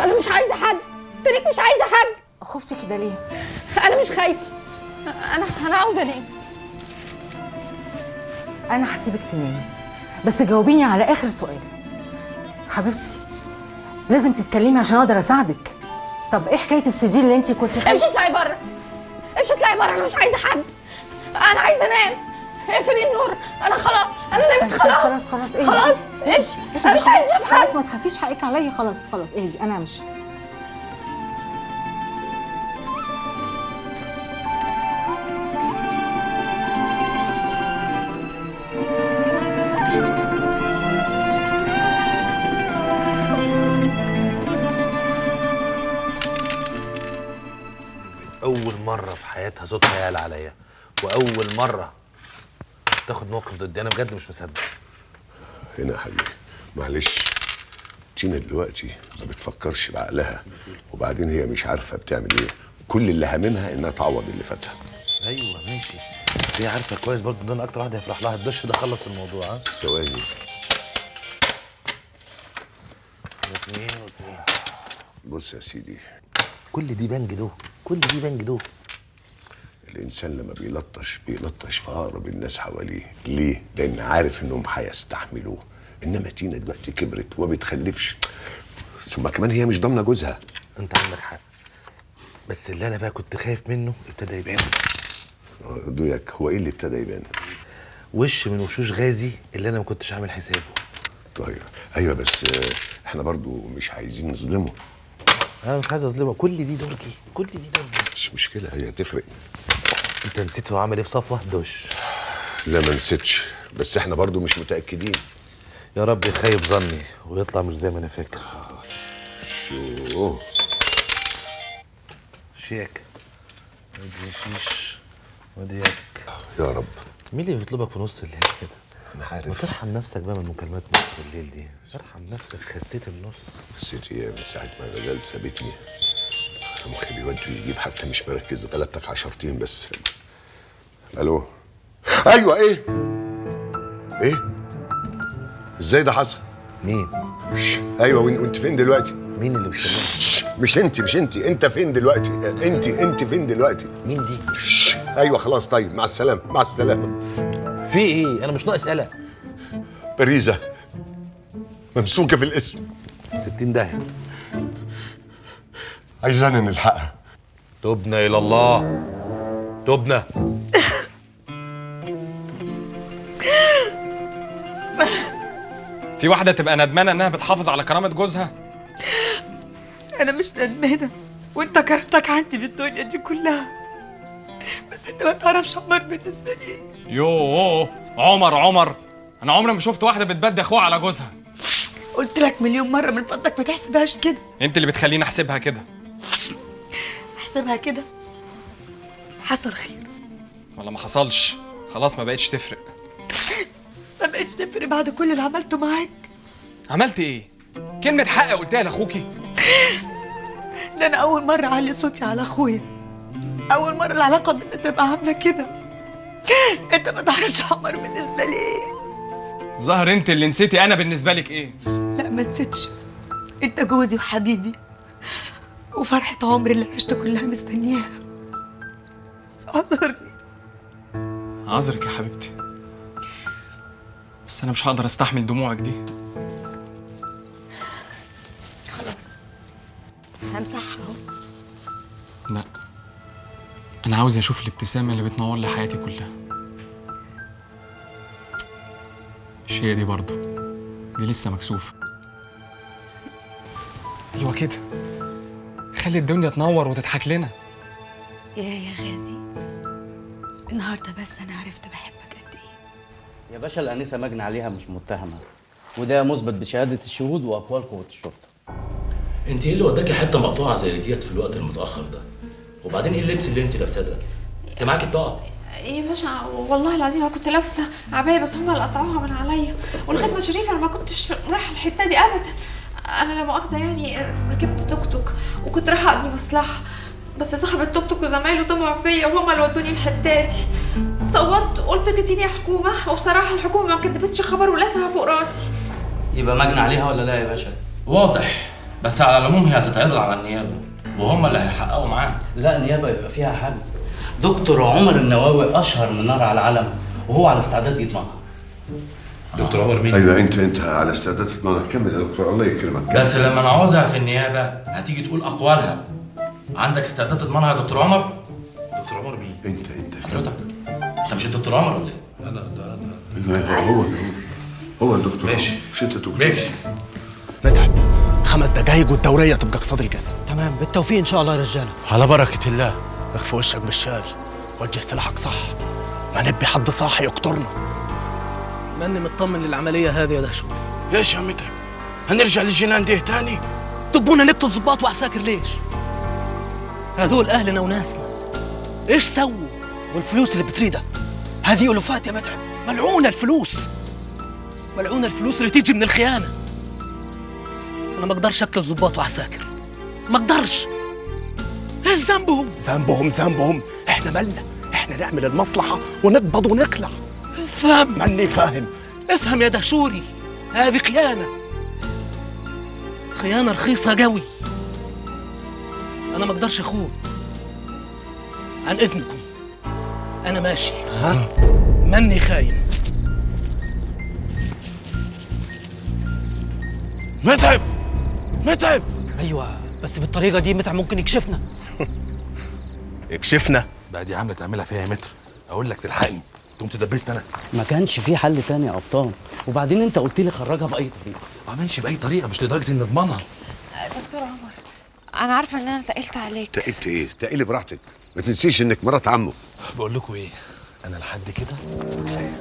انا مش عايزه حد، قلت لك مش عايزه حد. خفتي كده ليه؟ انا مش خايفة، انا عاوزه انام. انا هسيبك تنامي، بس جاوبيني على اخر سؤال. حبيبتي لازم تتكلمي عشان اقدر اساعدك. طب ايه حكاية السي دي اللي انت كنت امشي اطلعي بره، امشي اطلعي بره، انا مش عايزه حد، انا عايزه انام. اقفلي النور، انا خلاص، انا نمت خلاص. خلاص خلاص اهدي خلاص امشي، انا مش عايزه اشوف حد. خلاص ما تخافيش، حقك عليا. خلاص خلاص اهدي، انا همشي. أول مرة في حياتها صوتها يعلى عليا، وأول مرة تاخد موقف ضدي، أنا بجد مش مصدق. هنا يا حبيبي معلش، تينا دلوقتي ما بتفكرش بعقلها، وبعدين هي مش عارفة بتعمل إيه، كل اللي هاممها إنها تعوض اللي فاتها. أيوه ماشي، بس هي عارفة كويس برضه إن أنا أكتر واحد هيفرح لها. الدش ده خلص الموضوع. ها؟ ثواني. 2 و2. بص يا سيدي، كل دي بنج ده، كل دي بنج ده. الإنسان لما بيلطش بيلطش في أقرب الناس حواليه، ليه؟ لأن عارف إنهم هيستحملوه، إنما تينا دلوقتي كبرت وما بتخلفش، ثم كمان هي مش ضامنة جوزها. أنت عندك حق، بس اللي أنا بقى كنت خايف منه ابتدى يبان. دويك هو إيه اللي ابتدى يبان؟ وش من وشوش غازي اللي أنا ما كنتش عامل حسابه. طيب أيوه، بس إحنا برضو مش عايزين نظلمه. أنا مش عايز أظلمه، كل دي درجي، كل دي درجي. مش مشكلة، هي تفرق. أنت نسيت هو عمل إيه في صفوة؟ دش. لا ما نسيتش، بس إحنا برضو مش متأكدين. يا رب يخيب ظني ويطلع مش زي ما أنا فاكر. شو شيك ودي شيش وديك. يا رب. مين اللي بيطلبك في نص الليل كده؟ أنا عارف. ما ترحم نفسك بقى من مكالمات نص الليل دي، ارحم نفسك. خسيت النص. خسيت إيه؟ من ساعة ما غزال سابتني أنا مخي بيودي ويجيب، حتى مش مركز. غلبتك 10 بس. ألو. أيوه. إيه؟ إيه؟ إزاي ده حصل؟ مين؟ أيوه وأنت فين دلوقتي؟ مين اللي بيكلمك؟ مش أنت، مش أنت، أنت فين دلوقتي؟ أنت فين دلوقتي؟ مين دي؟ أيوه خلاص طيب، مع السلامة، مع السلامة. في ايه؟ انا مش ناقص قلق. باريزة ممسوكة في الاسم. 60 داهية. عايزانا نلحقها. تبنا إلى الله، تبنا. في واحدة تبقى ندمانة إنها بتحافظ على كرامة جوزها؟ أنا مش ندمانة، وأنت كرامتك عندي بالدنيا دي كلها، بس أنت ما تعرفش عمر بالنسبة لي. يوه عمر عمر، أنا عمري ما شفت واحدة بتبدي أخوها على جوزها. قلت لك مليون مرة من فضلك ما تحسبهاش كده. أنت اللي بتخليني أحسبها كده. أحسبها كده؟ حصل خير ولا ما حصلش؟ خلاص ما بقتش تفرق. ما بقتش تفرق بعد كل اللي عملته معاك. عملت إيه؟ كلمة حق قلتها لأخوكي؟ ده أنا أول مرة أعلي صوتي على أخويا، أول مرة العلاقة بينا تبقى عاملة كده. أنت ما تعرفش عمر بالنسبة لي إيه. ظاهر أنت اللي نسيتي أنا بالنسبة لك إيه. لا ما نسيتش، أنت جوزي وحبيبي وفرحة عمري اللي عشت كلها مستنياها. اعذرني. أعذرك يا حبيبتي، بس أنا مش هقدر أستحمل دموعك دي. خلاص همسحها أهو. لا، أنا عاوز أشوف الابتسامة اللي بتنور لي حياتي كلها. مش هي دي برضه، دي لسه مكسوفة. أيوة كده، خلي الدنيا تنور وتضحك لنا. يا غازي، النهارده بس أنا عرفت بحبك قد إيه. يا باشا الأنسة مجني عليها مش متهمة، وده مثبت بشهادة الشهود وأقوال قوة الشرطة. أنت إيه اللي وداكي حتة مقطوعة زي ديت في الوقت المتأخر ده؟ وبعدين ايه اللبس اللي انت لابساه ده؟ انت معاكي بطاقة؟ ايه يا باشا والله العظيم انا كنت لابسه عباية بس هما اللي قطعوها من عليا، ولغاية شريف انا ما كنتش رايحة الحتة دي ابدا. انا لا مؤاخذة يعني ركبت توك توك وكنت رايحة اقضي مصلحة، بس صاحب التوك توك وزمايله طمعوا فيا وهما اللي ودوني الحتة دي. صوتت قلت غتيني يا حكومة، وبصراحة الحكومة ما كدبتش خبر ولادها فوق راسي. يبقى مجني عليها ولا لا يا باشا؟ واضح، بس على العموم هي هتتعرض على النيابة وهم اللي هيحققوا معاها. لا النيابة يبقى فيها حجز. دكتور عمر النواوي اشهر من نار على العلم، وهو على استعداد يضمنها. دكتور عمر مين؟ ايوه انت على استعداد تضمنها. كمل يا دكتور الله يكرمك. بس لما نعوزها في النيابة هتيجي تقول اقوالها. عندك استعداد تضمنها يا دكتور عمر؟ دكتور عمر مين؟ انت حضرتك انت مش الدكتور عمر ولا ايه؟ انا ده هو الدكتور. ماشي مش انت دكتور. ماشي. مدحت 5 دقايق والدوريه تبقى قصاد الجسم. تمام، بالتوفيق ان شاء الله يا رجاله. على بركة الله. اخفي وشك بالشال، وجه سلاحك صح، ما نبي حد صاحي يقتلنا. ماني مطمن للعملية هذه يا دهشور. ليش يا متعب؟ هنرجع للجنان ده تاني؟ تبونا نقتل ضباط وعساكر ليش؟ هذول اهلنا وناسنا، ايش سووا؟ والفلوس اللي بتريدها هذه ألوفات يا متعب. ملعونة الفلوس، ملعونة الفلوس اللي تيجي من الخيانة. أنا ما أقدرش أقتل ضباط وعساكر، ما أقدرش. إيش ذنبهم؟ ذنبهم إحنا مالنا، إحنا نعمل المصلحة ونقبض ونقلع. افهم. ماني فاهم. افهم يا دهشوري، هذه خيانة، خيانة رخيصة قوي. أنا ما أقدرش أخون. عن إذنكم أنا ماشي. ها؟ ماني خاين. متعب متعب. ايوه بس بالطريقة دي متعب ممكن يكشفنا. يكشفنا؟ بقى دي عامله تعملها فيها يا متر. اقول لك تلحقني تقوم تدبسني انا. ما كانش في حل تاني يا قبطان، وبعدين انت قلت لي خرجها باي طريقه. ما ماشي باي طريقه، مش لدرجة ان اضمنها. دكتور عمر انا عارفه ان انا تقلت عليك. تقلت ايه؟ تقلي براحتك، ما تنسيش انك مرات عمه. بقول لكم ايه، انا لحد كده كفاية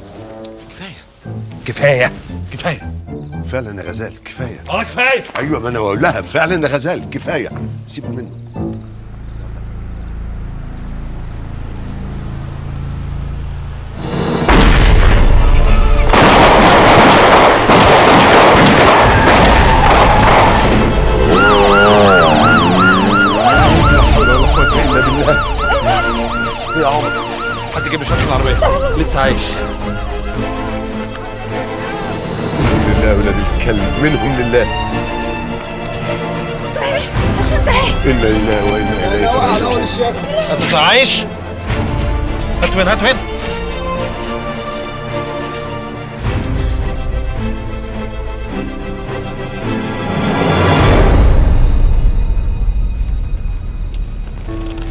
كفاية كفاية كفاية. فعلا يا غزال كفاية. كفاية. ايوه ما انا بقول لها فعلا يا غزال كفاية. سيب منه. لا حول ولا قوة الا بالله. يا عمر حد يجيب لي شنطه العربية، لسه عايش. لله ولاد الكلب، منهم لله. إنا لله وإنا إليه راجعون. أنت عايش؟ هات وين هات وين؟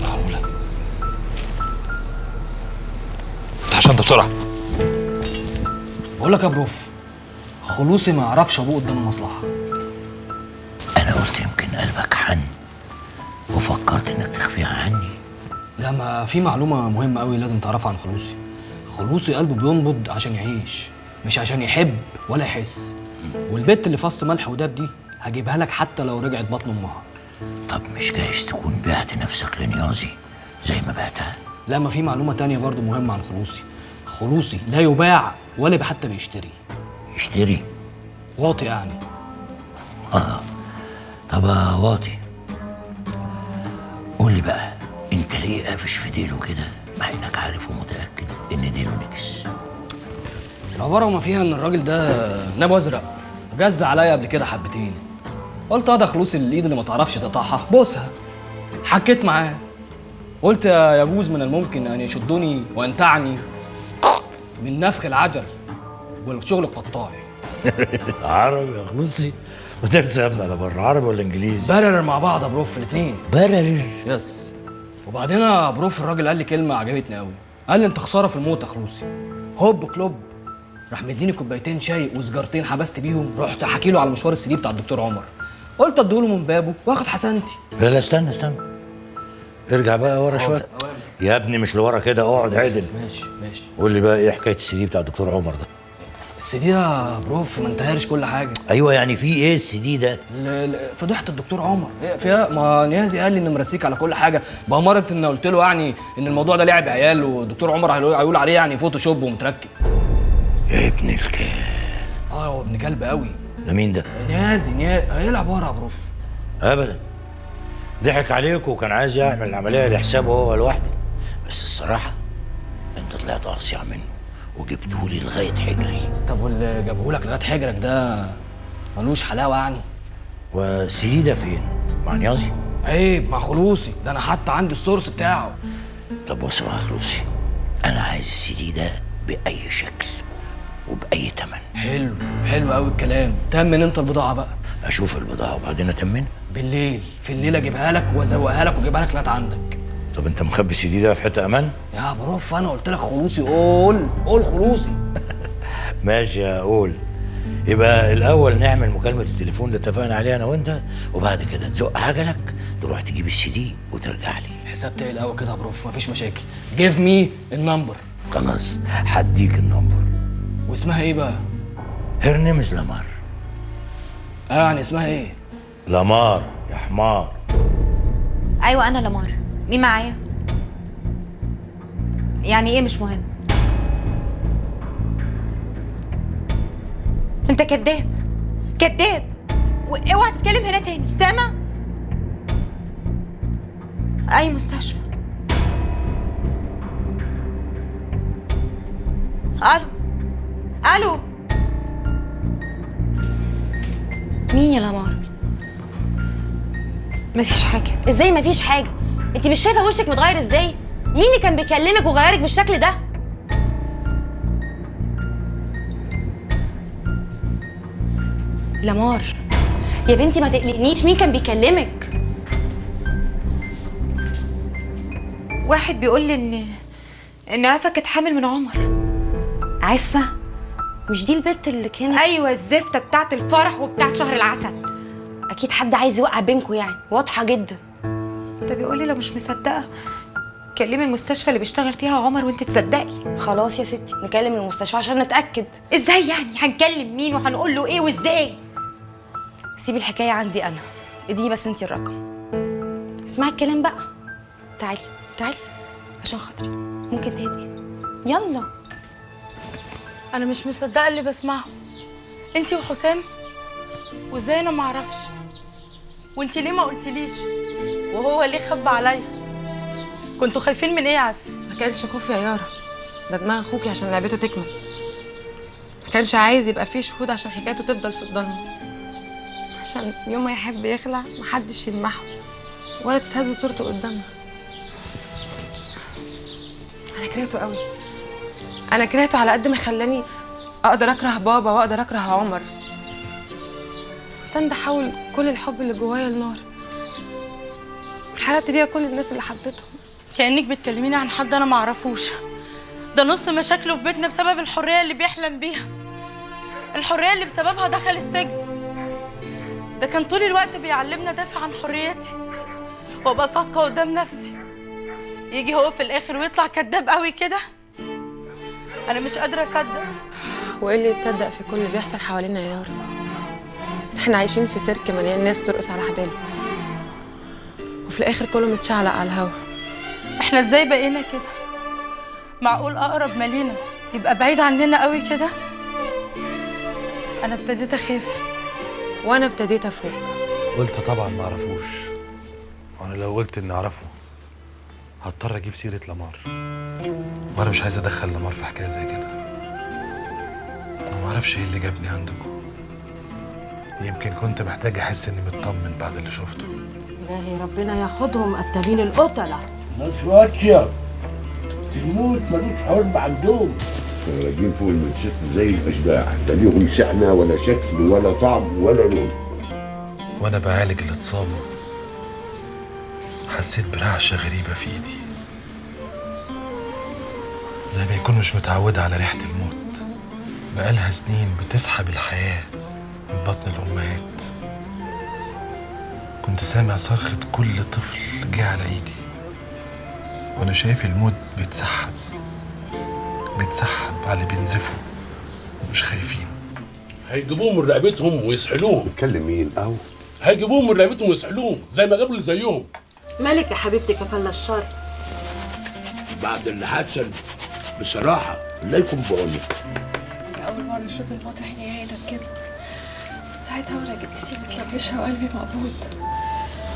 معقولة؟ افتح الشنطة بسرعة. بقول لك يا بروف، خلوصي ما يعرفش ابوه قدام المصلحة. انا قلت يمكن قلبك حن وفكرت انك تخفيها عني. لا، ما في معلومة مهمة قوي لازم تعرفها عن خلوصي. خلوصي قلبه بينبض عشان يعيش، مش عشان يحب ولا يحس. والبت اللي فص ملح وداب دي هجيبها لك حتى لو رجعت بطن امها. طب مش جايز تكون بعت نفسك لنيازي زي ما بعتها؟ لا، ما في معلومة تانية برضو مهمة عن خلوصي. خلوصي لا يباع ولا حتى بيشتري. يشتري؟ واطي يعني. طب يا واطي قول لي بقى، انت ليه قافش في ديله كده مع انك عارف ومتاكد ان ديله نجس؟ العبارة وما فيها ان الراجل ده ناب ازرق وجز عليا قبل كده حبتين. قلت ده خلوصي الايد اللي ما تعرفش تقطعها بوسها. حكيت معاه قلت يجوز من الممكن ان يشدني وان تعني من نفخ العجل والشغل القطاعي. عربي يا خلوصي؟ ودرس يا ابني على بره، عربي ولا انجليزي؟ برر مع بعض يا prof الاثنين. برر؟ yes. وبعدين يا prof الراجل قال لي كلمة عجبتني قوي، قال لي انت خسارة في الموت يا خلوصي. هوب كلوب راح مديني كوبايتين شاي وسجارتين حبست بيهم. رحت احكي له على مشوار السي دي بتاع الدكتور عمر، قلت اديهوله من بابه واخد حسنتي. لا لا استنى استنى، ارجع بقى ورا شوية يا ابني، مش لورا كده، اقعد عدل. ماشي ماشي. قول لي بقى ايه حكاية السي دي بتاع الدكتور عمر ده؟ السي دي يا prof ما انتهرش كل حاجة. ايوه يعني في ايه السي دي ده؟ فضيحة الدكتور عمر فيها، ما نيازي قال لي ان مرسيك على كل حاجة، بأمارة ان قلت له يعني ان الموضوع ده لعب عيال والدكتور عمر هيقول عليه يعني Photoshop ومتركب. يا ابن الكلب. هو ابن كلب قوي. ده مين ده؟ نيازي هيلعب ورا يا prof. ابدا، ضحك عليكم وكان عايز يعمل العملية لحسابه هو لوحده، بس الصراحة انت طلعت اصيع منه وجبتهولي لغاية حجري. طب واللي جابهولك لغاية حجرك ده ملوش حلاوة يعني؟ والسي دي ده فين؟ مع نيازي؟ عيب، مع خلوصي ده، انا حتى عندي ال source بتاعه. طب بص بقى يا خلوصي، انا عايز السي دي ده باي شكل، وبأي تمن. حلو حلو قوي الكلام. تمن انت البضاعة بقى. اشوف البضاعة وبعدين اتمنها. بالليل، في الليل اجيبها لك وازوقها لك واجيبها لك لغاية عندك. طب انت مخبي السي دي ده في حتة امان؟ يا prof انا قلت لك خلوصي، قول قول خلوصي. ماشي يا قول. يبقى الاول نعمل مكالمة التليفون اللي اتفقنا عليها انا وانت، وبعد كده تزق عجلك تروح تجيب السي دي وترجع لي. حساب تقيل قوي كده يا prof، مفيش مشاكل. give me ال number. خلاص هديك ال number. واسمها ايه بقى؟ her name is لامار. يعني اسمها ايه؟ لامار يا حمار. ايوه انا لامار. مين معايا؟ يعني ايه مش مهم؟ انت كداب كداب، واوعى تتكلم هنا تاني، سامع؟ اي مستشفى؟ الو الو، مين يا لامار؟ مفيش حاجة. ازاي مفيش حاجة؟ انت مش شايفه وشك متغير ازاي؟ مين اللي كان بيكلمك وغيرك بالشكل ده؟ لامار يا بنتي ما تقلقنيش، مين كان بيكلمك؟ واحد بيقول لي ان عفة كانت حامل من عمر. عفة؟ مش دي البت اللي كانت؟ ايوه الزفته بتاعت الفرح وبتاعت شهر العسل. اكيد حد عايز يوقع بينكم يعني، واضحة جدا. ده بيقول لي لو مش مصدقه كلمي المستشفى اللي بيشتغل فيها عمر وانت تصدقي. خلاص يا ستي نكلم المستشفى عشان نتاكد. ازاي يعني؟ هنكلم مين وهنقول له ايه وازاي؟ سيبي الحكاية عندي انا، اديني بس انت الرقم. اسمعي الكلام بقى. تعالي تعالي عشان خاطري، ممكن تهدي؟ يلا. انا مش مصدقه اللي بسمعه. انت وحسام؟ وازاي انا معرفش؟ وانت ليه ما قلتليش؟ وهو ليه خبى عليا؟ كنتوا خايفين من ايه يا عفة؟ ما كانش خوف يا يارا، ده دماغ اخوكي عشان لعبته تكمل. ما كانش عايز يبقى فيه شهود عشان حكايته تفضل في الضلمة، عشان يوم ما يحب يخلع محدش يلمحه ولا تتهز صورته قدامنا. انا كرهته قوي، انا كرهته على قد ما خلاني اقدر اكره بابا واقدر اكره عمر. سند حول كل الحب اللي جوايا لنار، حرقت بيها كل الناس اللي حبيتهم. كأنك بتكلميني عن حد انا معرفوش. ده نص مشاكله في بيتنا بسبب الحرية اللي بيحلم بيها، الحرية اللي بسببها دخل السجن. ده كان طول الوقت بيعلمنا دافع عن حريتي وابقى صادقة قدام نفسي. يجي هو في الاخر ويطلع كداب قوي كده. انا مش قادرة اصدق. وايه اللي يتصدق في كل اللي بيحصل حوالينا يا يارا؟ احنا عايشين في سيرك مليان ناس بترقص على حباله، وفي الاخر كله متشعلق على الهوا. احنا ازاي بقينا كده؟ معقول اقرب ما لينا يبقى بعيد عننا قوي كده؟ انا ابتديت اخاف. وانا ابتديت افوق. قلت طبعا ما اعرفوش، وانا لو قلت اني اعرفه هضطر اجيب سيره لامار، وانا مش عايز ادخل لامار في حكاية زي كده. انا ما اعرفش ايه اللي جابني عندكم، يمكن كنت محتاج احس اني مطمن بعد اللي شفته. إلهي ربنا ياخدهم قتالين القتلة. ناس واطية، الموت ملوش حرب عندهم. كانوا راكبين فوق الموتوسيكل زي الأشباح، لا ليهم سحنة ولا شكل ولا طعم ولا لون. وأنا بعالج اللي اتصابوا حسيت برعشة غريبة في إيدي، زي ما يكون مش متعودة على ريحة الموت. بقالها سنين بتسحب الحياة من بطن الأمهات. كنت سامع صرخة كل طفل جه على إيدي، وأنا شايف الموت بيتسحب بيتسحب على اللي بينزفوا ومش خايفين. هيجيبوهم من رقبتهم ويسحلوهم. بتكلم مين؟ أهو هيجيبوهم من رقبتهم ويسحلوهم زي ما جابوا اللي زيهم. مالك يا حبيبتي كفلنا الشر؟ بعد اللي حصل بصراحة لا يكون بعونك. أنا أول مرة أشوف الموت عيني عينك كده، ساعتها وأنا جدتي متلبشة وقلبي مقبوض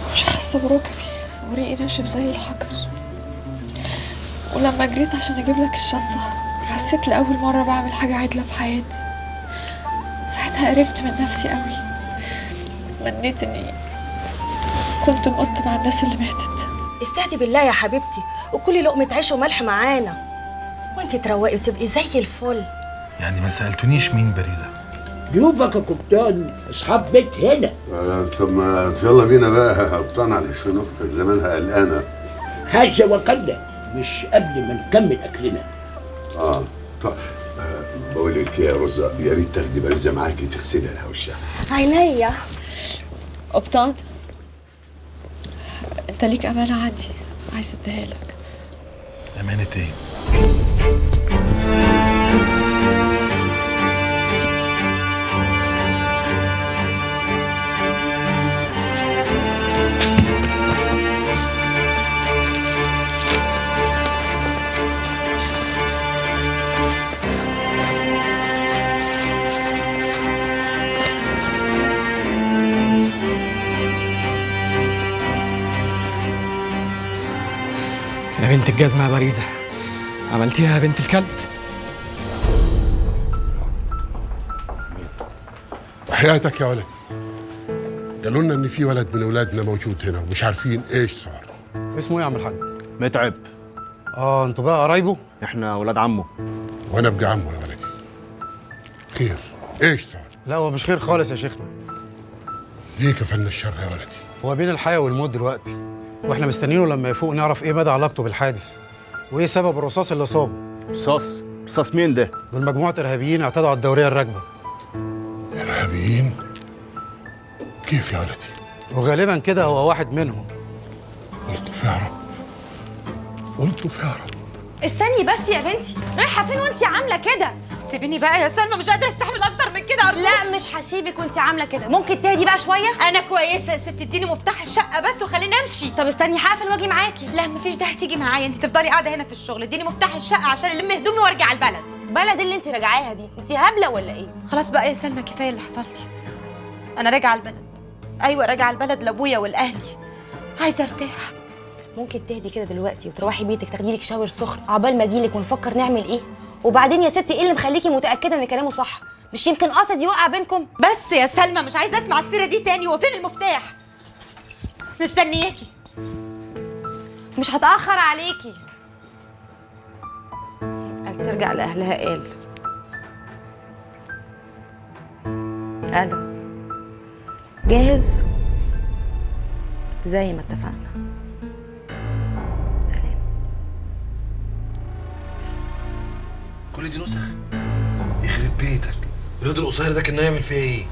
ومش حاسة بركبي وريقي ناشف زي الحجر. ولما جريت عشان أجيب لك الشنطة حسيت لأول مرة بعمل حاجة عدلة في حياتي. ساعتها قرفت من نفسي قوي، وتمنيت إني كنت مت مع الناس اللي ماتت. استهدي بالله يا حبيبتي، وكلي لقمة عيش وملح معانا وانتي تروقي وتبقي زي الفل. يعني ما سالتونيش مين باريزه؟ ضيوفك يا قبطان، اصحاب بيت هنا. طب ما يلا بينا بقى يا قبطان، علشان اختك زمانها قلقانة. حاجة وقلة، مش قبل ما نكمل اكلنا. طب بقول لك يا رزق، يا ريت تاخدي باريزه معاكي تغسلي لها وشها. عينيا. قبطان، انت ليك امانه عندي، عايزه اديها لك. امانه ايه؟ يا بنت الجزمة يا باريزة، عملتيها يا بنت الكلب. وحياتك يا ولدي، قالوا لنا ان في ولد من اولادنا موجود هنا ومش عارفين ايش صار. اسمه ايه يا عم الحاج؟ متعب. انتوا بقى قرايبه؟ احنا ولاد عمه. وانا ابقى عمه يا ولدي. خير، ايش صار؟ لا هو مش خير خالص يا شيخنا. ليه كفلنا الشر يا ولدي؟ هو بين الحياة والموت دلوقتي، واحنا مستنيينه لما يفوق نعرف ايه مدى علاقته بالحادث وايه سبب الرصاص اللي صابه. رصاص؟ رصاص مين ده؟ دول مجموعة ارهابيين اعتدوا على الدورية الراكبة. ارهابيين؟ كيف يا ولدي؟ وغالبا كده هو واحد منهم. الطف يا رب، الطف يا رب. استني بس يا بنتي، رايحة فين وانت عاملة كده؟ سيبيني بقى يا سلمى، مش قادرة استحمل أكتر من كده أرجوك. لا مش هسيبك وانت عاملة كده، ممكن تهدي بقى شوية؟ أنا كويسة يا ستي، اديني مفتاح الشقة بس وخليني أمشي. طب استني هقفل وأجي معاكي. لا مفيش داعي تيجي معايا، انت تفضلي قاعدة هنا في الشغل، اديني مفتاح الشقة عشان ألم هدومي وأرجع البلد. بلد اللي انت راجعاها دي، انت هبلة ولا إيه؟ خلاص بقى يا سلمى، كفاية اللي حصل لي. أنا راجعة البلد. أيوه راجعة البلد لأبويا ولأهلي، عايزة أرتاح. ممكن تهدي كده دلوقتي وتروحي بيتك تاخدي لك شاور سخن عقبال ما اجيلك ونفكر نعمل ايه؟ وبعدين يا ستي ايه اللي مخليكي متاكدة ان كلامه صح؟ مش يمكن قصد يوقع بينكم؟ بس يا سلمى مش عايزه اسمع السيرة دي تاني. هو فين المفتاح؟ مستنياكي. مش هتاخر عليكي. قال ترجع لاهلها قال. الو، جاهز؟ زي ما اتفقنا. سلام. كل دي نسخ؟ يخرب بيتك، الواد القصير ده كان يعمل فيها ايه؟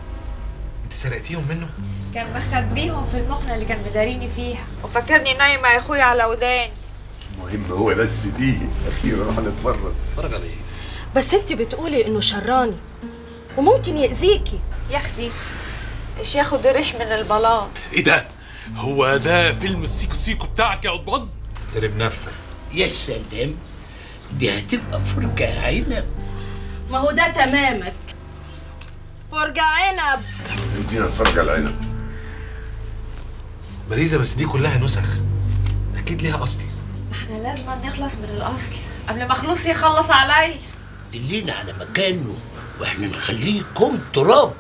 انت سرقتيهم منه؟ كان مخبيهم في المقنة اللي كان مداريني فيها، وفكرني نايمة يا اخويا على وداني. المهم هو بس دي اخيرا هنتفرج. اتفرج على ايه؟ بس انت بتقولي انه شراني وممكن يأذيكي. يا اختي ايش ياخد الريح من البلاط. ايه ده؟ هو ده فيلم السيكو سيكو بتاعك يا قضبان؟ احترم نفسك. يا سلام، دي هتبقى فرجة عنب. ما هو ده تمامك، فرجة عنب. ادينا الفرجة العنب. باريزة بس دي كلها نسخ، أكيد ليها أصل. ما احنا لازم نخلص من الأصل قبل ما خلوص يخلص علي. دلينا على مكانه واحنا نخليكم تراب.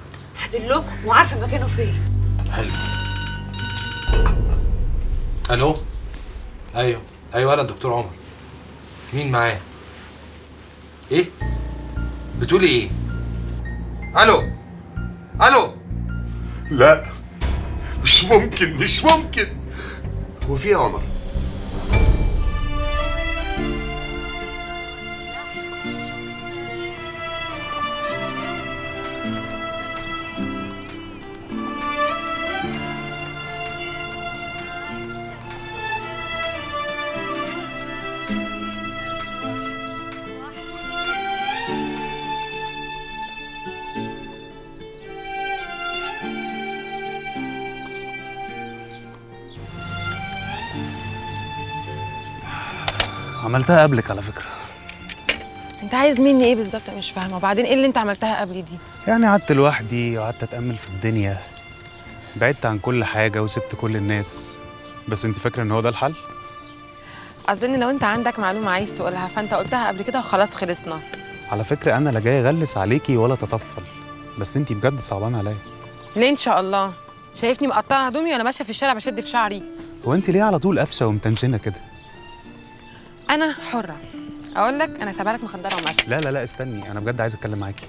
هدلكم وعارفة مكانه فين. حلو. ألو. أيوه أيوه، أنا الدكتور عمر. مين معايا؟ إيه؟ بتقولي إيه؟ ألو ألو. لا مش ممكن، مش ممكن. هو في يا عمر؟ عملتها قبلك على فكرة. انت عايز مني ايه بالظبط؟ مش فاهمة. وبعدين ايه اللي انت عملتها قبل دي؟ يعني قعدت لوحدي وقعدت اتأمل في الدنيا، بعدت عن كل حاجة وسبت كل الناس. بس انت فاكرة ان هو ده الحل؟ اظن لو انت عندك معلومة عايز تقولها فانت قلتها قبل كده وخلاص خلصنا. على فكرة انا لا جاي اغلس عليكي ولا تطفل، بس انت بجد صعبان عليا. ليه ان شاء الله؟ شايفني مقطعة هدومي وانا ماشية في الشارع بشد في شعري؟ هو انت ليه على طول قافشة ومتنشنة كده؟ أنا حرة اقول لك انا سايبه لك مخدره وماشية. لا لا لا استني، انا بجد عايز اتكلم معاكي.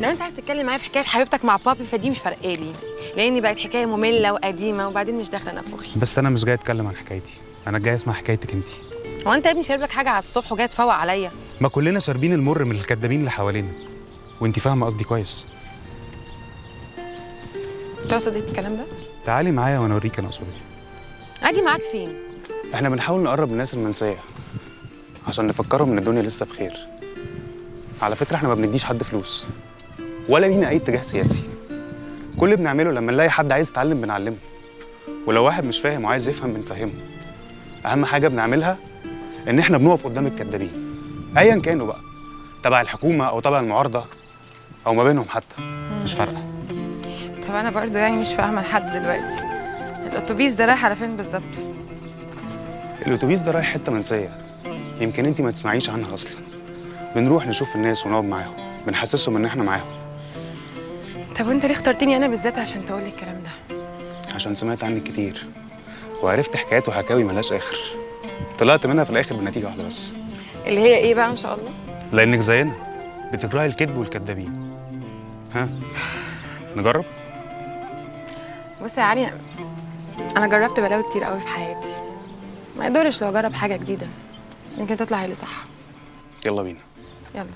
لو انت عايز تتكلم معايا في حكاية حبيبتك مع بابي فدي مش فارقالي، لاني بقت حكاية مملة وقديمة وبعدين مش داخله نفوخي. بس انا مش جاي اتكلم عن حكايتي، انا جاي اسمع حكايتك انت. هو انت يا ابني شارب لك حاجة على الصبح وجاي تفوق عليا؟ ما كلنا شاربين المر من الكدابين اللي حوالينا، وانت فاهمه قصدي كويس. تقصد ايه بالكلام ده؟ تعالي معايا وانا اوريك انا اقصد ايه. اجي معاك فين؟ احنا بنحاول نقرب الناس المنسيه عشان نفكرهم ان الدنيا لسه بخير. على فكرة احنا ما بنديش حد فلوس ولا لينا اي اتجاه سياسي. كل اللي بنعمله لما نلاقي حد عايز يتعلم بنعلمه، ولو واحد مش فاهم وعايز يفهم بنفهمه. اهم حاجة بنعملها ان احنا بنقف قدام الكدابين ايا كانوا بقى، تبع الحكومة او تبع المعارضة او ما بينهم حتى، مش فارقه. طب انا برضو يعني مش فاهمه لحد دلوقتي، الاتوبيس ده رايح على فين بالظبط؟ الاتوبيس ده رايح حتة منسية يمكن انت ما تسمعيش عنها اصلا. بنروح نشوف الناس ونقعد معاهم، بنحسسهم ان احنا معاهم. طب وانت ليه اخترتني انا بالذات عشان تقولي الكلام ده؟ عشان سمعت عنك كتير وعرفت حكايات وحكاوي ملهاش اخر، طلعت منها في الاخر بنتيجة واحدة بس. اللي هي ايه بقى ان شاء الله؟ لانك زينا بتكرهي الكذب والكذابين. ها نجرب؟ بص يا علي، انا جربت بلاوي كتير قوي في حياتي، ما يضرش لو اجرب حاجة جديدة، يمكن تطلع هي اللي صح. يلا بينا. يلا.